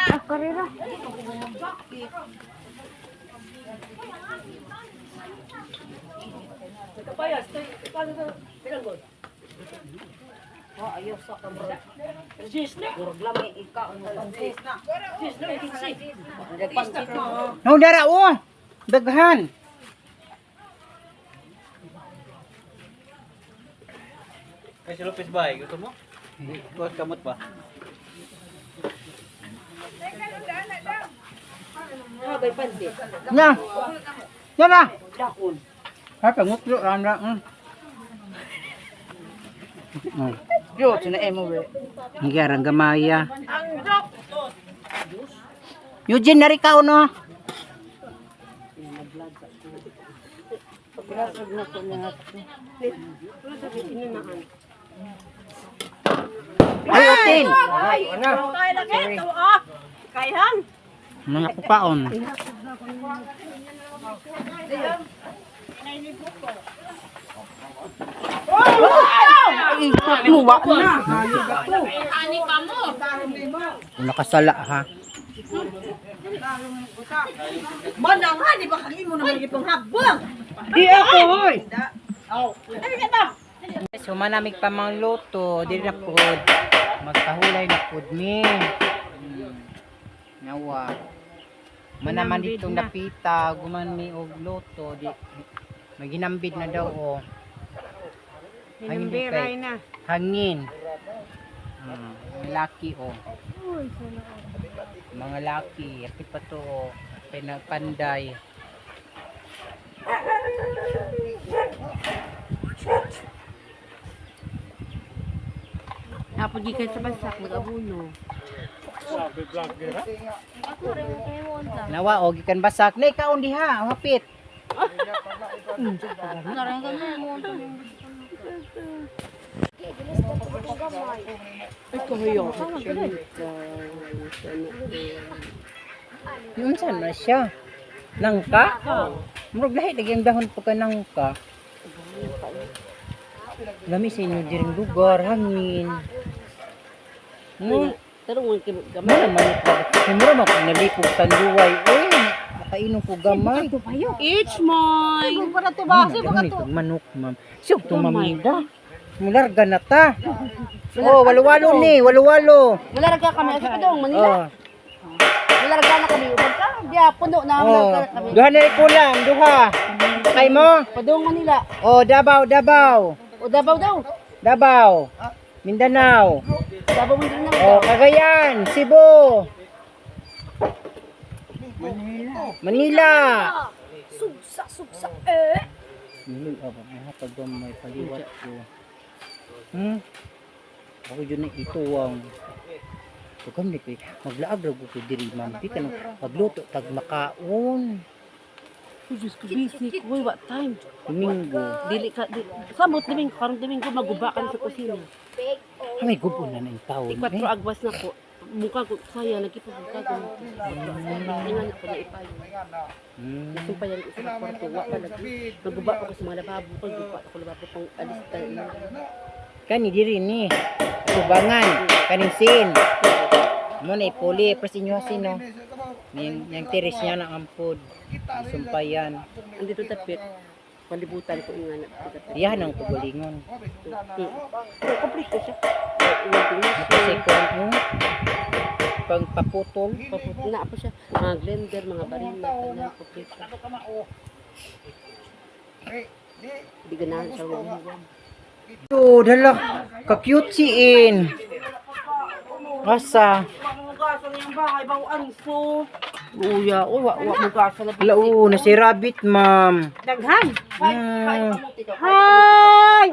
Ah, karera. No, dara oh. Daghan. Kay si Lopez ba? Gusto mo? Kuha kamot ba? Na. Na na. Ha, pangutlo ram ra. Yo, sina emo we. Ang garang gamaya. Eugene, nari ka no? Ay, otin. Kay lagi to ah. Kayhan. Mga kukaon. Ay, Muwa na. Ani pa mo. Nakasala ha. Manang ha, di ba kagimo naman yung panghagbang? Di ako, hoy! So, manamig pa mga luto, di na pod. Magpahulay na pod mi. Nawa. Manaman ditong napita, guman mi og luto, di maginambid na daw oh. Hangin kay na. hangin. Laki oh. Mga laki, happy pa to oh. Pinapanday. Apo gikan sa basak nag-abuno. Nawa o gikan basak na ikaon diha, hapit. Ay kahayo. Yun saan na siya? Nangka? Murag lahi lagi ang dahon pagka nangka. Lami sa inyo diring lugar, hangin. No, Pero ngun kay mo gamay. naman ito. Mura man kung nalipog tanduay. Uy, nakainom ko gamay. Each mine. Para to ba? Ay, dahon itong manok, ma'am. Siyog tumamida. Mularga na ta. Oh, walo-walo ni, walo-walo. Wala ra ka kami sa padong Manila. Oh, Wala ra na kami ubang ka. Diya puno na wala oh. ra kami. Duha na kulang, duha. Kay mo? Padong Manila. Oh, Davao, Davao. O Davao daw. Davao. Mindanao. Davao Mindanao. Oh, Cagayan, Cebu. Manila. Sugsa, sugsa, eh. Nilul apa mga pagamay paliwat ko. Ako yun na ituwang. Pagkam ni koy maglaag ra ko diri ma'am di ka magluto tag makaon. Uy, Diyos ko, busy ko. Uy, what time? Domingo. Dili ka, di, samot Domingo, karon Domingo, maguba ka na sa kusina. Ah, may gubo na na yung taon. Ikwatro Eh. agwas na ko. Mukha ko, saya, nagkipagbuka ko. Ingan ako na ipayo. Nasumpayan ko sa kwarto, wa pa lagi. Maguba ko sa mga lababo ko, guba ako lababo pang alis tayo. Kani diri ni. Tubangan kaning sin. Mo na ipuli pres inyo sin no. Ning yang tiris niya na ampod. Sumpayan. Andito tapit, palibutan ko yung anak ko tapit. Iyan ang kugulingon. Pero kompleto siya. Uwag Kasi kung pangpaputol. Na po siya. Mga blender, mga barina, tanan, kompleto. Di ganahan siya huwag. Oh, dala. Ka-cute si In. Asa? Mugasan yung bahay, bawaan so. Uya, uy, wa wa mugasan na. Lao na si Rabbit, ma'am. Daghan. Hmm. Hi!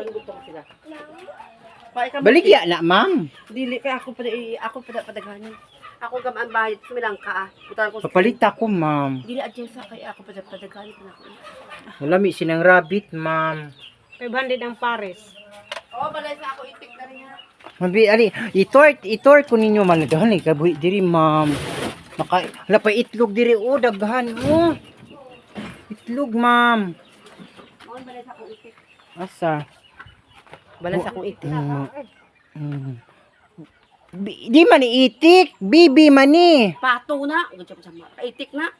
Baligya na, ma'am. Dili kay ako pa ako pa padaghanin. Ako gamaan bahay sumilang ka ah. Putan ko. Papalit ako, ma'am. Dili adyan sa kay ako pa padaghanin ko na ako. Malami sinang rabbit, ma'am. 500 ang pares. Oh, balay sa ako itik na rin ha. Mabi, ali, itort, itort ko ninyo man. Daghan eh, kabuhi diri, ma'am. Maka, wala pa itlog diri, oh, daghan, oh. Itlog, ma'am. Mao balay sa akong itik. Asa? Balay sa akong itik. Di man itik, bibi man ni. Pato na, ganyan ko sa mga itik na.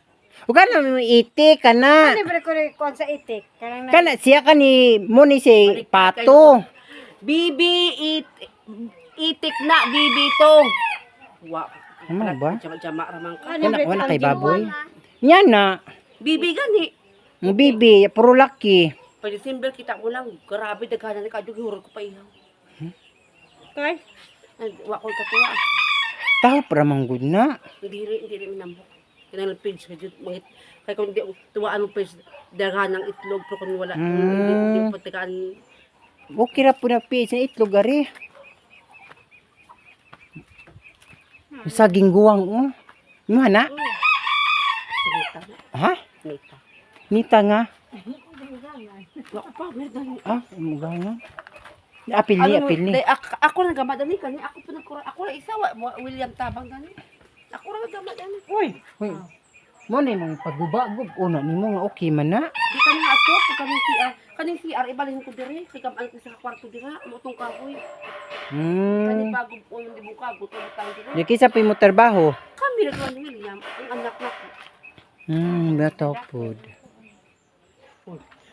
Huwag ka na itik ka na. Libre ko rin kuan sa itik. Kanang na. Kana siya ka ni mo ni si Pato. Bibi it itik na bibi to. Wa. Ano ba? Jama-jama ramang ka. Wala wala kay baboy. Nya na, Bibi gani. ang bibi puro laki. Pa December kita ko lang, grabe daghanan ni kadyo gihurot ko pa ihaw. Kay. Ay, wa ko katuwa. Tao para manggod na. Hindi rin minambok. Kinang page ka jud mangit kay kung di tuwaan mo page daghan ng itlog pero kung wala hindi pa tagaan Okay ra po na page na itlog ari. Saging guwang oh. Mo na? nita na Ha? nita. Nita nga. Wa ko pa meron Ah, umuga nga. Apil ni, apil ni. Ano, Day, ako, ako nagama dani kani ako pa nagkura ako ra isa wa, William Tabang dani. Ako ra nagama dani. Uy. Uy. Mo na imong pagubagub una nimo nga okay man na. Di kani ato pag kaning CR, kaning CR ibalhin ko dire kay kamaan ko sa kwarto dira mo tong kahoy. Kani bago uyon di buka gutom tang dire. Di kisa pa mo trabaho. Kami ra ni William ang anak nako. Bataw pod.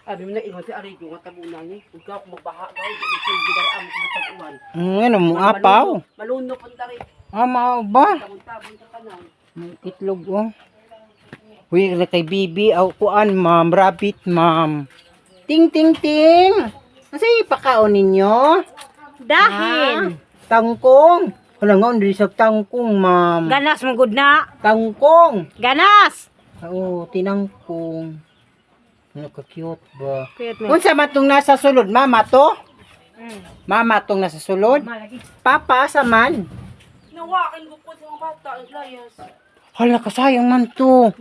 Abi mo na ingon si Arigo nga tabunan ni. Ikaw kung magbaha ka, di ko gidara amo kung tag-uwan. Ano mo apaw? Malunok ang dari. Ah, mao ba? Tabon-tabon sa kanaw. Itlog oh. Uy, kay Bibi, aw kuan ma'am, rabbit ma'am. Ting ting ting. Asa ipakaon ninyo? Dahin. Tangkong. Wala nga, hindi sa tangkong, ma'am. Ganas mo good na. Tangkong. Ganas. Oo, tinangkong. Ano ka cute ba? Cute man. Unsa man tong nasa sulod, mama to? Mama tong nasa sulod? Papa, asa man? Nawakan ko po sa mga bata, ang layas. Hala, kasayang man to.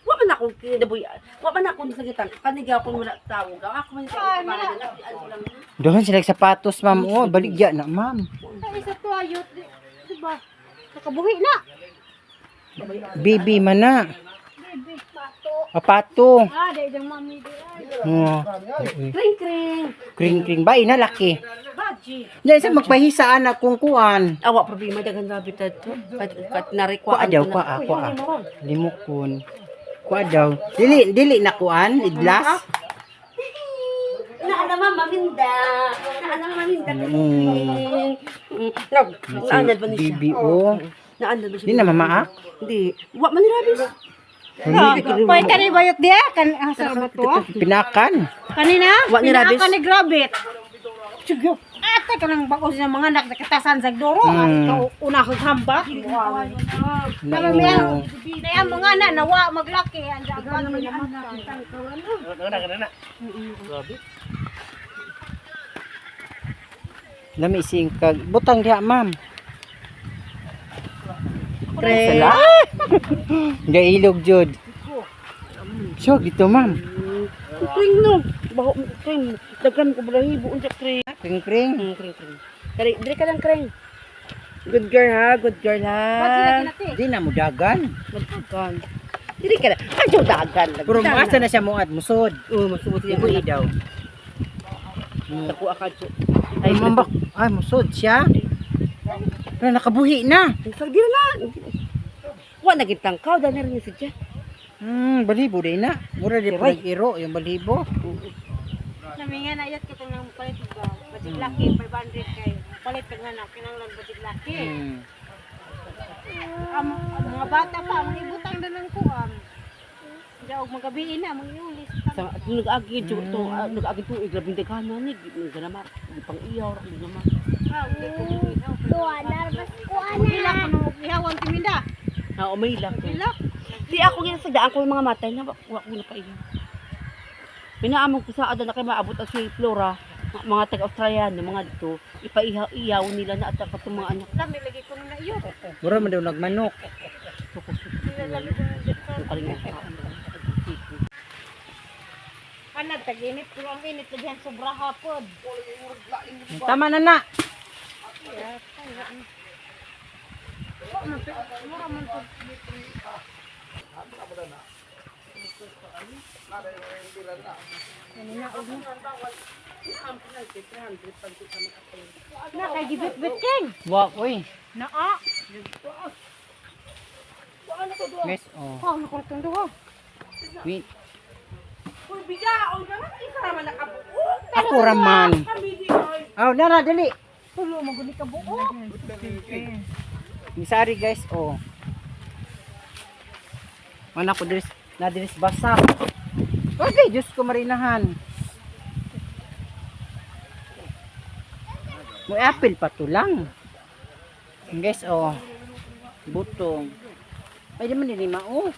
Wa man ako kinabuy. Wa man ako nasagitan. Kaniga ko wala tawag. Ako man sa para na ano lang. Doon sila sapatos, ma'am. Oh, baligya na, ma'am. Ay, sa to ayot. Diba? Nakabuhi na. Bibi man na. Apato. Ah, dahil diyang mami di ay. Oh. Kring kring. Kring kring ba ina laki. Baji. Diyan sa magpahisaan akong kuan. Awa problema daghan rabbit adto. Kat kat narikwa. Kuha daw, kuha, kuha. Limukon. Kuha daw. Dili, dili na kuan, idlas. Na ana mama minda. Na ana mama minda. Mm. Nag naanad ba ni siya? Bibi, oh. Naanad ba siya? Di na mamaak. Hindi. Wa man ni rabbit. Pwede ka ni bayot diya? Kan, ah, sa ba to? Pinakan. Kanina? Wa ni Rabis. Pinaka ni Grabit. Sige. Ate ka nang bago sa mga anak nakatasan sa doro. Ikaw una kang hamba. Na, Tama mo yan. Naya mga anak nawa maglaki. Ang dagan naman Kana kana na. Grabe. Lami singkag. Butang diha, ma'am. Kring. Sala. Gailog jud. So, dito, ma'am. Kring no. Baho kring. Daghan ko balahibo unsa kring. Kring kring. Kring kring. Kari, diri ka lang kring. Good girl ha, good girl ha. Di na mo dagan. Magdagan. Diri ka na. Kadyo dagan. Pero maasa na siya muad musod. Oo, masubot siya. Ibo daw. Nakuha kadyo. Ay, mambak. Ay, musod siya. Pero nakabuhi na. Sa diri na. Wa na gid tangkaw dali rin siya. Balibo din na. Mura di pa iro yung balibo. Naminga na yat kita nang palit ba. Batig laki 500 kay palit ka nga na kinanglan batig laki. Ang mga bata pa mga ibutang na ng kuam. Diya og magabi na mga iulis. Sa nag-agi to nag-agi to grabing daghan ni ganamar pang iyaw ra naman. Ilak kuno ihawan timinda. Ha umay lang. Ilak. Di ako ginasadaan ko yung mga matay na wa ko na pa iyo. Pinaamon ko sa ada na kay maabot ang si Flora, mga taga-Australiano, mga dito, ipaihaw-iyaw nila na at katong mga anak. Lami lagi kuno na iyo. Mura man daw nagmanok. Ang kalinga. Kanag tag-init pero ang init lagi ang sobra hapon. Tama na na. Na kay gibit-bit king. Wa, oy. Naa. Guys, oh. Oh, nakultong duha. Wait. Ako raman. Oh, nara dali. Tulo mo gud ka buo. Misari guys, oh. Mana ko diris na diris basa. Okay, Diyos ko marinahan. Mo apple pa to lang. Guys, oh. Butong. Ay, di man din mao.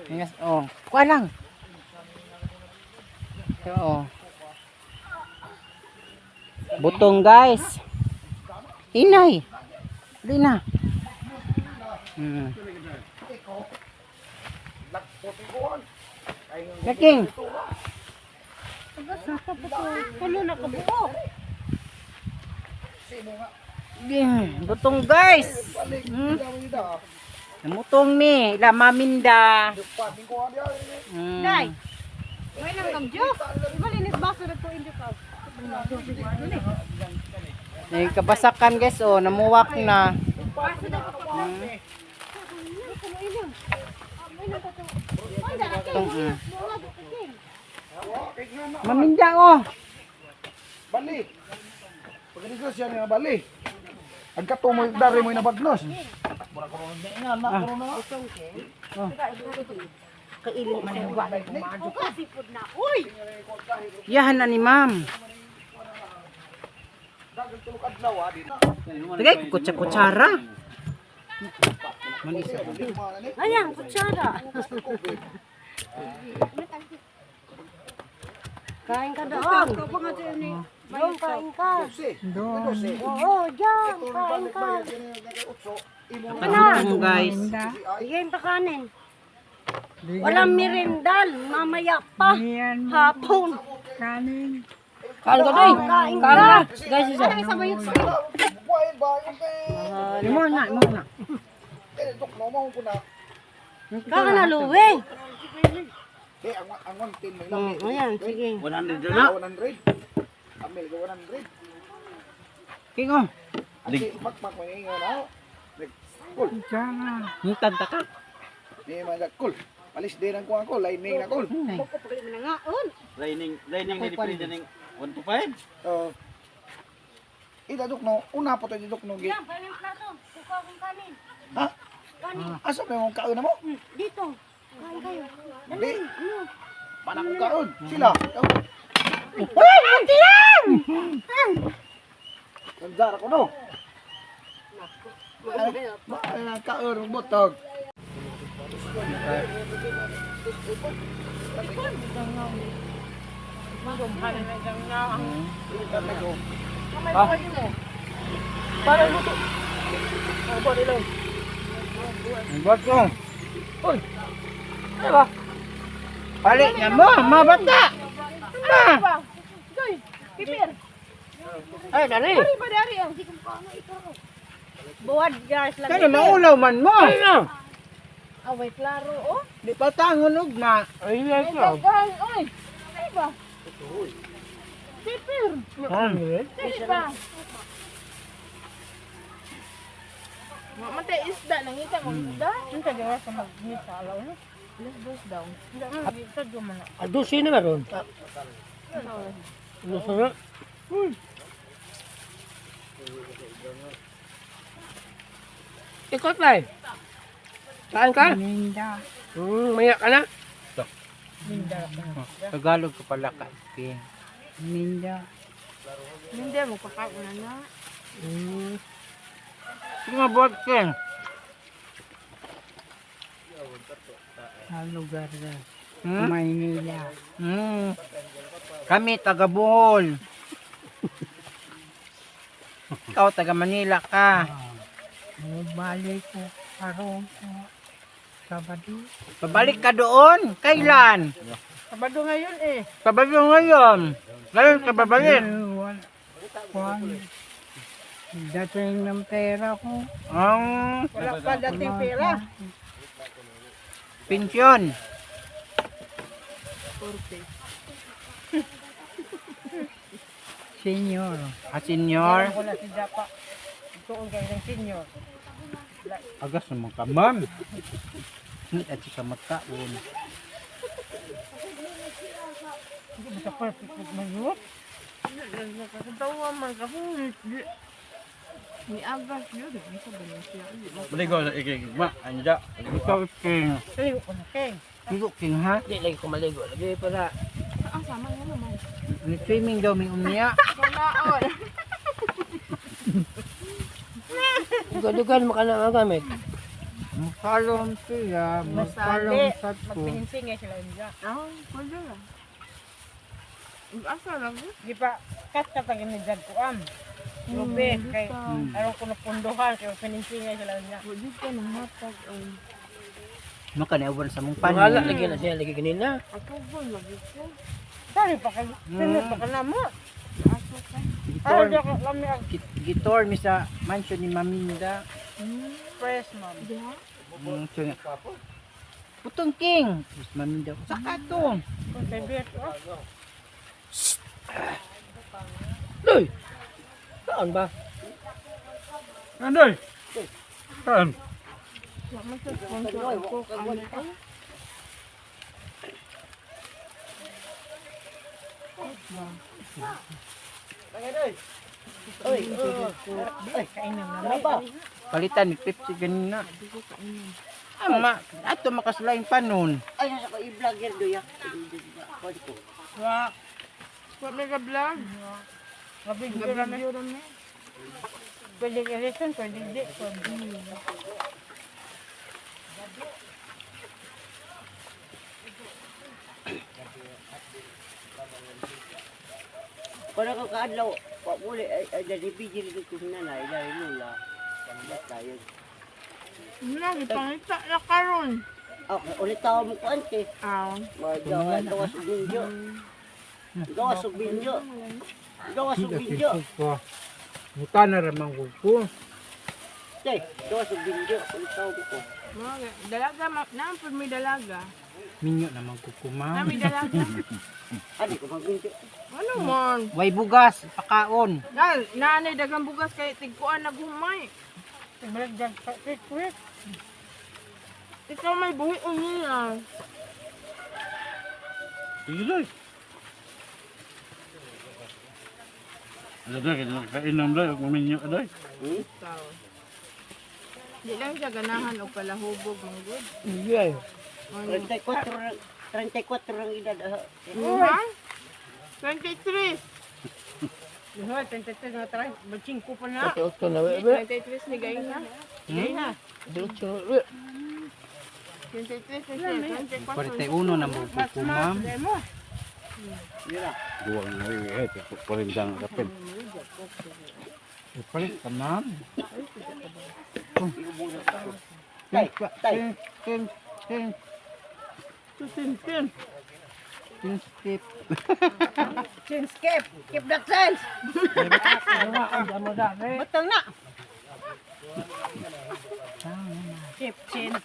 Guys, oh. Kuha lang. Ito, oh. Butong guys. Inay. Dali na. Laking. Tulo na ka buo. Butong guys. Namutong mi, ila maminda. Day. May nang kang joke. Malinis baso na to injo ka. Nagkabasakan guys oh, namuwak na. Putong ah. Maminda oh. Bali. Pagkadigos yan nga bali. Ang katumoy dari mo inabagnos. Kailin Uy! Yahan na ni ma'am. Tagay, kutsa-kutsara. Manisa. Ayan, kutsara. Kain ka doon. Doon, kain ka. Doon. Oo, dyan, kain ka. Nakagutong guys. Bigay pa kanin. Walang merendal, mamaya pa. Hapon. Kain ka doy. Kain ka. Guys, isa. Imo na, imo na. Kaka na luwi. Eh, ang ang 110 may laki. Ayan, sige. 100 na. 100. Amil ko 100. King oh. Ag pakpak may ingon na. Kul. Mutag ta ka. Ni man kul. Alis din ang kuha ko, lining na kul. Lining, lining ni print ning 1 to 5. Oh. Ida duk no, una po to duk no gi. Yan, paano yung plato? Kukuha akong kanin. Ha? Asa may mong kaon na mo? Dito. Kain kayo. Di. Pana kong kaon. Sila. Uy, munti lang! Nandara ko no. Ay, ang kaon ng butog. Bato. Uy. Diba? Balik na mo, mga bata. Ma. Pipir. Ay, dali. Ay, ba dari ang. Buwad guys lang. Kaya maulaw man mo. Ay na. Away klaro oh. Di pa tangon ugma. Ay, ay, Ay, daghan, oy. Ay ba? Pipir. Dali ba? Matay isda, nangita mo isda. Ang kagawa sa magnita, alaw no? Alas dos daw. Sa man. Adusin na meron. Ano sa Ikaw, Tlay. Saan ka? Minda. Maya ka na. Tagalog ko pala ka. King. Ninja. Hindi mo kakauna na. Sige nga, buhat King. Lugar na. Hmm? Maynila. Hmm. Kami taga Bohol. Ikaw taga Manila ka. Balik ko karon ko. Sabado. Pabalik ka doon. Kailan? Sabado ngayon eh. Pabalik ngayon. Ngayon ka babalik. Eh, wala. Kuwan. Dating ng pera ko. Ang Wala pa dating pera. pensyon. Senior. Ah, senyor. Wala si Japa. Tuon kay ng senior. Agas naman ka, ma'am. Hindi at siya magkaon. Hindi ba sa perfect mag mayot? Nakakatawa man ka Ni Agas yun. Ang sabi niya siya. Baligo sa ikigma. Anja. Ikaw, King. Ay, ko na keng. Ligo, King, ha? Di lagi ko maligo. Lagi pala. Ang sama nga naman. Swimming daw, may umiya. Kunaon. Dugan-dugan mo ka na magamit. Magkalong sila, magkalong sa ko. Magpihinsing sila inja. Ah, pwede lang. Asa lang? Di pa, kat ka pag inidyan ko am. Lubi, kay aron ko napunduhan, kay magpihinsing sila inja. Pwede ka nang hatag. Makaniawan sa mong Pangalak panin. lagi na siya lagi kanina. Sorry pa ka, sino pa ka na mo? Gitor, Ay, di ako, lami ang gitor mi sa mansion ni Maminda. fresh, ma'am. So, Putong King. Tapos Maminda, saka to. Kung sa bit, oh. Doy. Saan ba? Andoy. Saan? Palitan ni Pepsi ganina. Ama, ato makaslain pa nun. Ay, nasa ko i-vlogger do ya. Wa. Wa may ka-vlog. Video rami. Pwede election, pwede di. Pwede. Wala ko kaadlaw. Wa muli ay ay dali bijil ko nanay dahil lula. Tayo. Lagi pangita na karon. Ah, ulit tao mo ko ante. Aw. Gawa gawa sa binyo. Gawa sa binyo. Gawa sa binyo. Ko. Muta na ramang ko. Tay, gawa sa binyo. Ulit tao mo ko. Mga dalaga, naam po may dalaga. Minyo naman ko Na ma'am. may dalaga. Ani ko magbinyo. Ano man? Way bugas, pakaon. Dal, naanay dagang bugas kay tigkuan naghumay. Ikaw may buhi niya. Sige, Loy. Ano doy, kaya nakainom doy, huwag maminyo ka doy. Tao. Di lang siya ganahan og palahubog mong good. Yeah. 34 lang 34 lang edad. ah. Ha? 23. Hoy, 23 na try. 5 pa na. 23 ni gay na. Gay na. 23 ni 24. 41 na mo ko ma'am. Mo. Duwa nga eh, 40 ang kapin. Palit ka ma'am. Tay, tay. Ten, ten, Tin, ten step. Skip. Keep that sense. Batang na. Keep chin.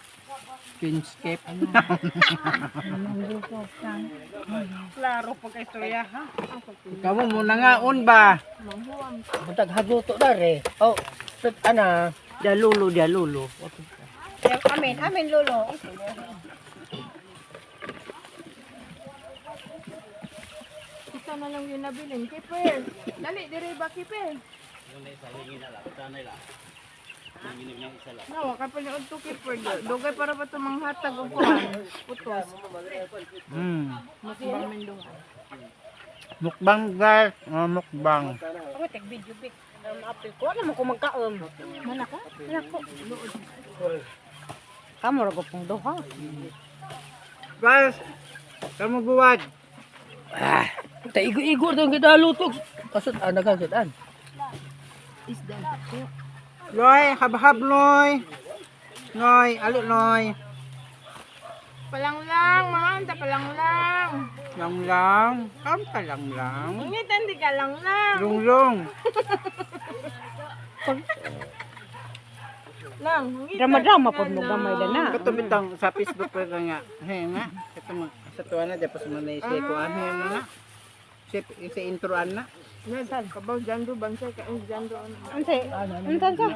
Ten step. Klaro pagka-istorya ha. Ikaw mo muna nga on ba? Buntag hagluto dare. Oh, pet ana. Dalulo, dalulo. Amin, amin lolo. Kita na lang yung nabilin. Keeper. Dali, dire ba keeper? Nawa ka pa ni Udto keeper. Dugay para pa ito manghatag og kuan. Putos. Hmm. Mukbang mendoha. Mukbang guys, oh, mukbang. Ako tek video pic. Apil ko alam ko magkaon. Man ako? Man ako. Kamo ra pong duha. Guys, kamu buwad. Ta igo-igo tong kita luto. Kasut ana ka an. Loy, habhab loy. Noy, alo loy. Palang lang, mamanta palang lang. Lang lang, kam ka lang lang. Ngitan di ka lang lang. Lunglong. Lang. Drama-drama pod mo gamay na. Kato bitang sa Facebook pa ka nga. Hey nga, kato mo sa tuwa na tapos mo na isip ko ano yan na. Sa sa introan na. Kabaw jando bansay ka ang jando. Unsay? Unsan sa?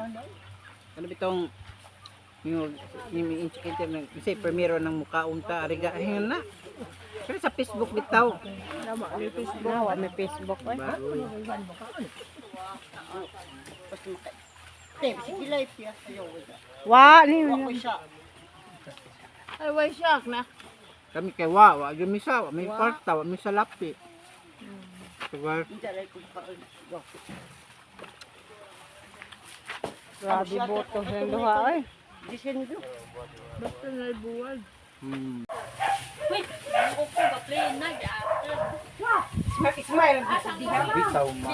Ano bitong yung yung inchikente ng kasi premiero ng mukha unta ariga hey na. Pero sa Facebook bitaw. Nawa may Facebook. Nawa may Facebook oy. Bagoy. Basta maka. Tay, sige life ya. Ayaw. Wa ni. Wa ko siya. Ay way shock na. Kami kay wa, wa gyud mi sa, wa mi kwarta, wa mi sa lapi. Tugal. Hindi alay ko pa. Grabe boto sa duha oy. Disin do. Basta na buwag. Smile smile. Bitaw ma.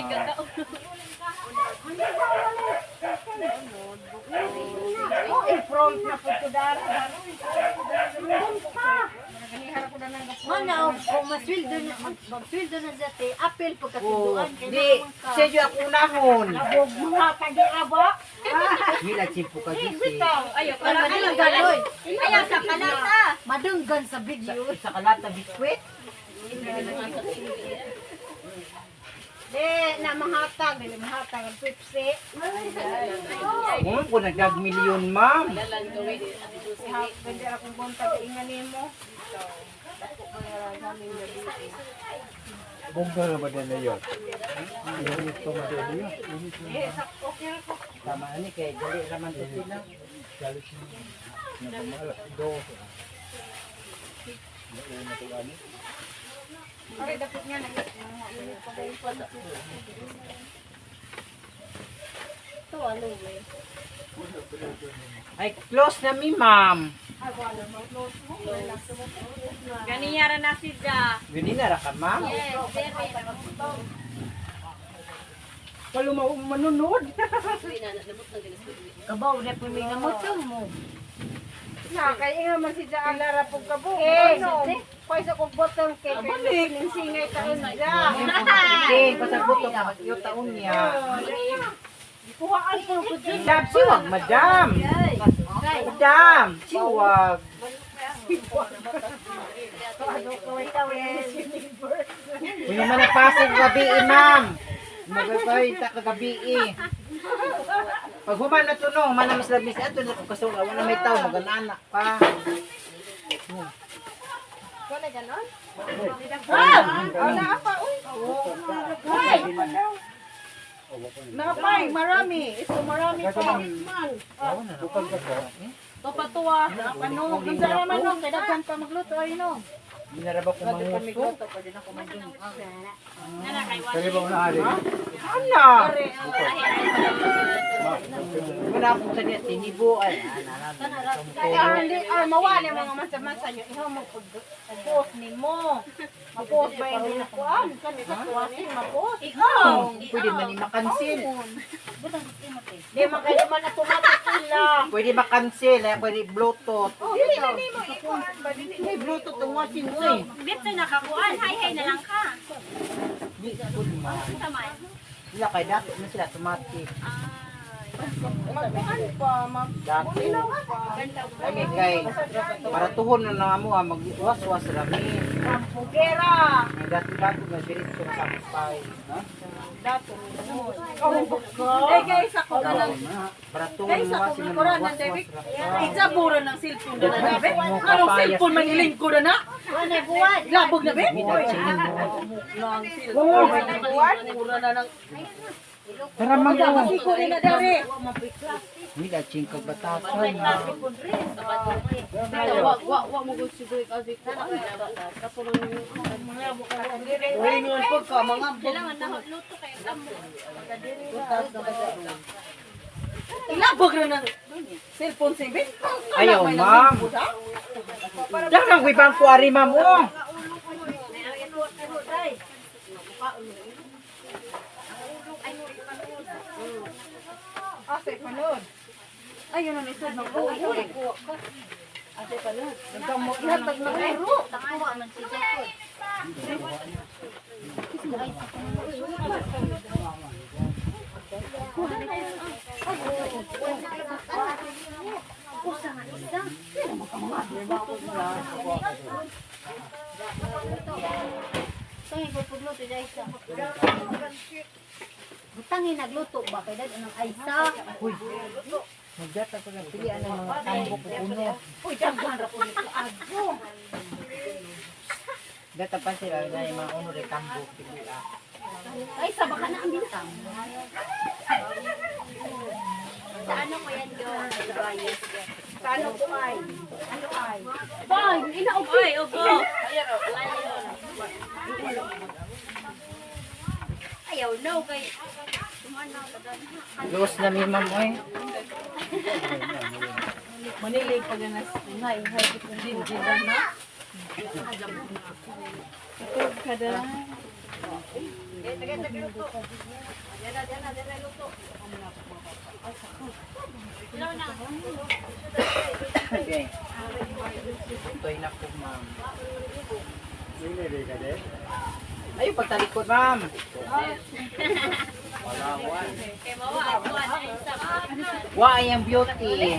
Oh, in front na po ko dara. Mana kung masweldo na magsweldo na sa te apel pagkatinduan kay Di, sedyo ako unahon. Abog mga kagi-abo. Mila chimpo ka gisi. Ayaw ganoy. Ayaw sa kalata. Madunggan sa video. Sa kalata biskwit. Di na mahatag, dili mahatag ang Pepsi. Kung ko nagdag milyon, ma'am. Pwede ra kong buntag ingan nimo. Bongga na ba din na yun? Init ko madali yun. Init na. Tama ani kay dali raman to sila. Galit na. Nabang do. Nauna ko ani. Aray, dapat nga nag-init pa kayo pa. Ito, ano eh. Ay close na mi, ma'am. Ganiyara na si Ja. Gani na ra ka, ma'am. Yes, very. Walo manunod. Kabaw na po may namoto mo. Na, kay inga man si Ja alara pug kabo. Ano? Kay sa kog bottle kay kay ning singay ta ja. Okay, pasabot to mag-iyo taon niya. Kuhaan po ko dyan. Madam, siwag, madam. Madam, siwag. Kung naman napasok gabi eh, ma'am. Magpapay ta kagabi eh. Pag human na to no, human na mas labis ato na kung kasuga, wala may tao, maganana pa. Wala ganon? Ah! Wala pa, uy. Uy! Napay, marami. Ito, marami pa. Bukal ka ko. Topatuwa. Ano? Ang sarap no. Kaya daghan pa magluto ay no. Hindi na ba kung mangusto? Pwede na kumain. Kaya ba una ali? Ano? Wala akong sa niya, tinibo ay. Kaya hindi, mawa ni mga masa-masa nyo. Ihaw mo pag-post ni mo. Ma-post ba yung kuan? Kani sa kuwasin, ma-post. Ikaw! Pwede man i-makansil. Di man kayo man automatic sila. Pwede makansil, eh, pwede Bluetooth. Dili na nimo ikuan ba? Dili May Bluetooth ang washing mo eh. Dito nakakuan. Hay hay na lang ka. Di, good man. Tama. Sila kay dato na sila automatic. Magkuan pa, mag Dato. Kami kay para tuhon na na mo ah, mag-was-was rami. Pugera. May dato-dato na diretso na sampay. Ha? Dato. Eh guys, ako ka lang. Para tuhon Guys, na ako washing kuran na ng David. mag-was-was Itsa bura ng cellphone na na be. Anong cellphone man ilingko na na? Wala buwan. Labog na be? Mura na ng Tara mag Siko ni na dari. Hindi ching kag batasan. Wa wa wa mo gud siguro kasi ko. Kapo lang Uy, nun po ka, mga Kailangan na luto kayo kamo. Ilabog na ng cellphone si be. Ayaw, ma'am. Daghang wibang ko ari ma'am oh. Ah, sa ipanod. Ayun ang isod ng uwi. Nagdamo ihatag na iro. Takuha man si Jacob. Usa nga isa. Tangin ko pagluto dyan isa. Butangin nagluto ba kay dad anong Aisa? Uy. Magdata ko lang pili ang mga tambok ko uno. Uy, daghan ra po nito ago. Data pa sila na yung mga uno rin tambok pili ah. Aisa baka na ang bintang. Sa ano ko yan, Jo? Sa ano ko ay? Ano ay? Bay, ina og Oy, ugo. Ayaw no kay Close na mi ma'am oy. Manilig pag nas ngay hay din din na. Itog ka da. Okay. Toy na ko ma'am. Ini ka din. Ayo pagtalikod ma'am. Kay mawa kuan ay sa Wa ay ang beauty.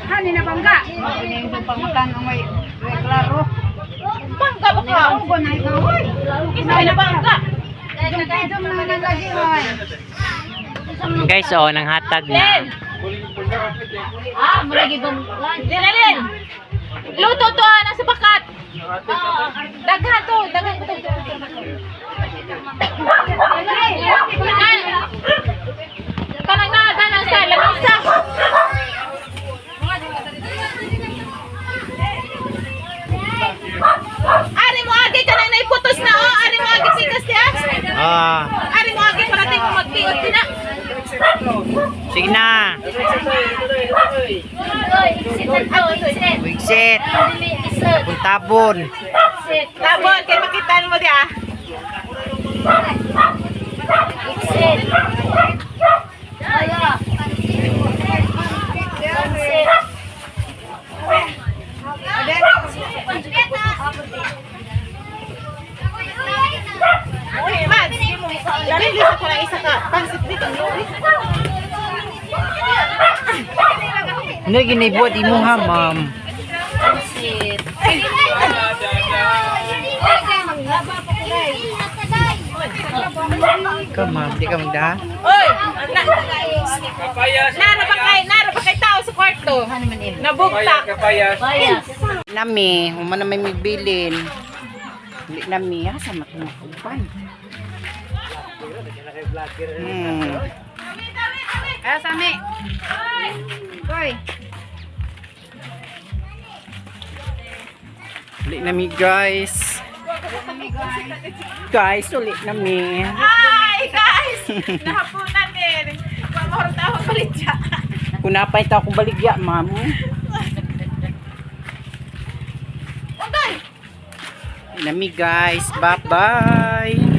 Hani na bangga. Klaro. Bangga ba ka? Ugo na ikaw. Kinsa na bangga? Guys, oh, nang hatag na. Ah, murag ibang Direlin. Luto to ah, nasa bakat. Daghan to, daghan to. Kanang na, danang sa lamisa. Ari mo agi kanang naiputos na oh, ari mo agi pikas niya. Ah, Ari mo agi parating mo magpiot din na. sige na. Oy, exit na to, exit. Wigsit. Dili, exit. Tabon. Exit. Tabon kay makitaan mo di ah. Exit. Aya. Exit. Uy, Mads, dali sa ko na isa ka. Pansit dito. Ano ginibuhat imo ha, ma'am? Exit. Ikaw, ma'am, di ka magdaha? Oy, na, nara ba kay, nara ba kay tao sa kwarto? Nabugtak. Bayas. Nami, human na may mibilin. Hindi nami, ha, sa makinukupan. Kaya sami. Koy. Uli nami, guys. Guys, uli nami. Hi, guys! Nahapunan din. Mamahorot ako palit siya. Kunapay ta akong baligya, ma'am. Okay. Uli nami, guys. Bye-bye.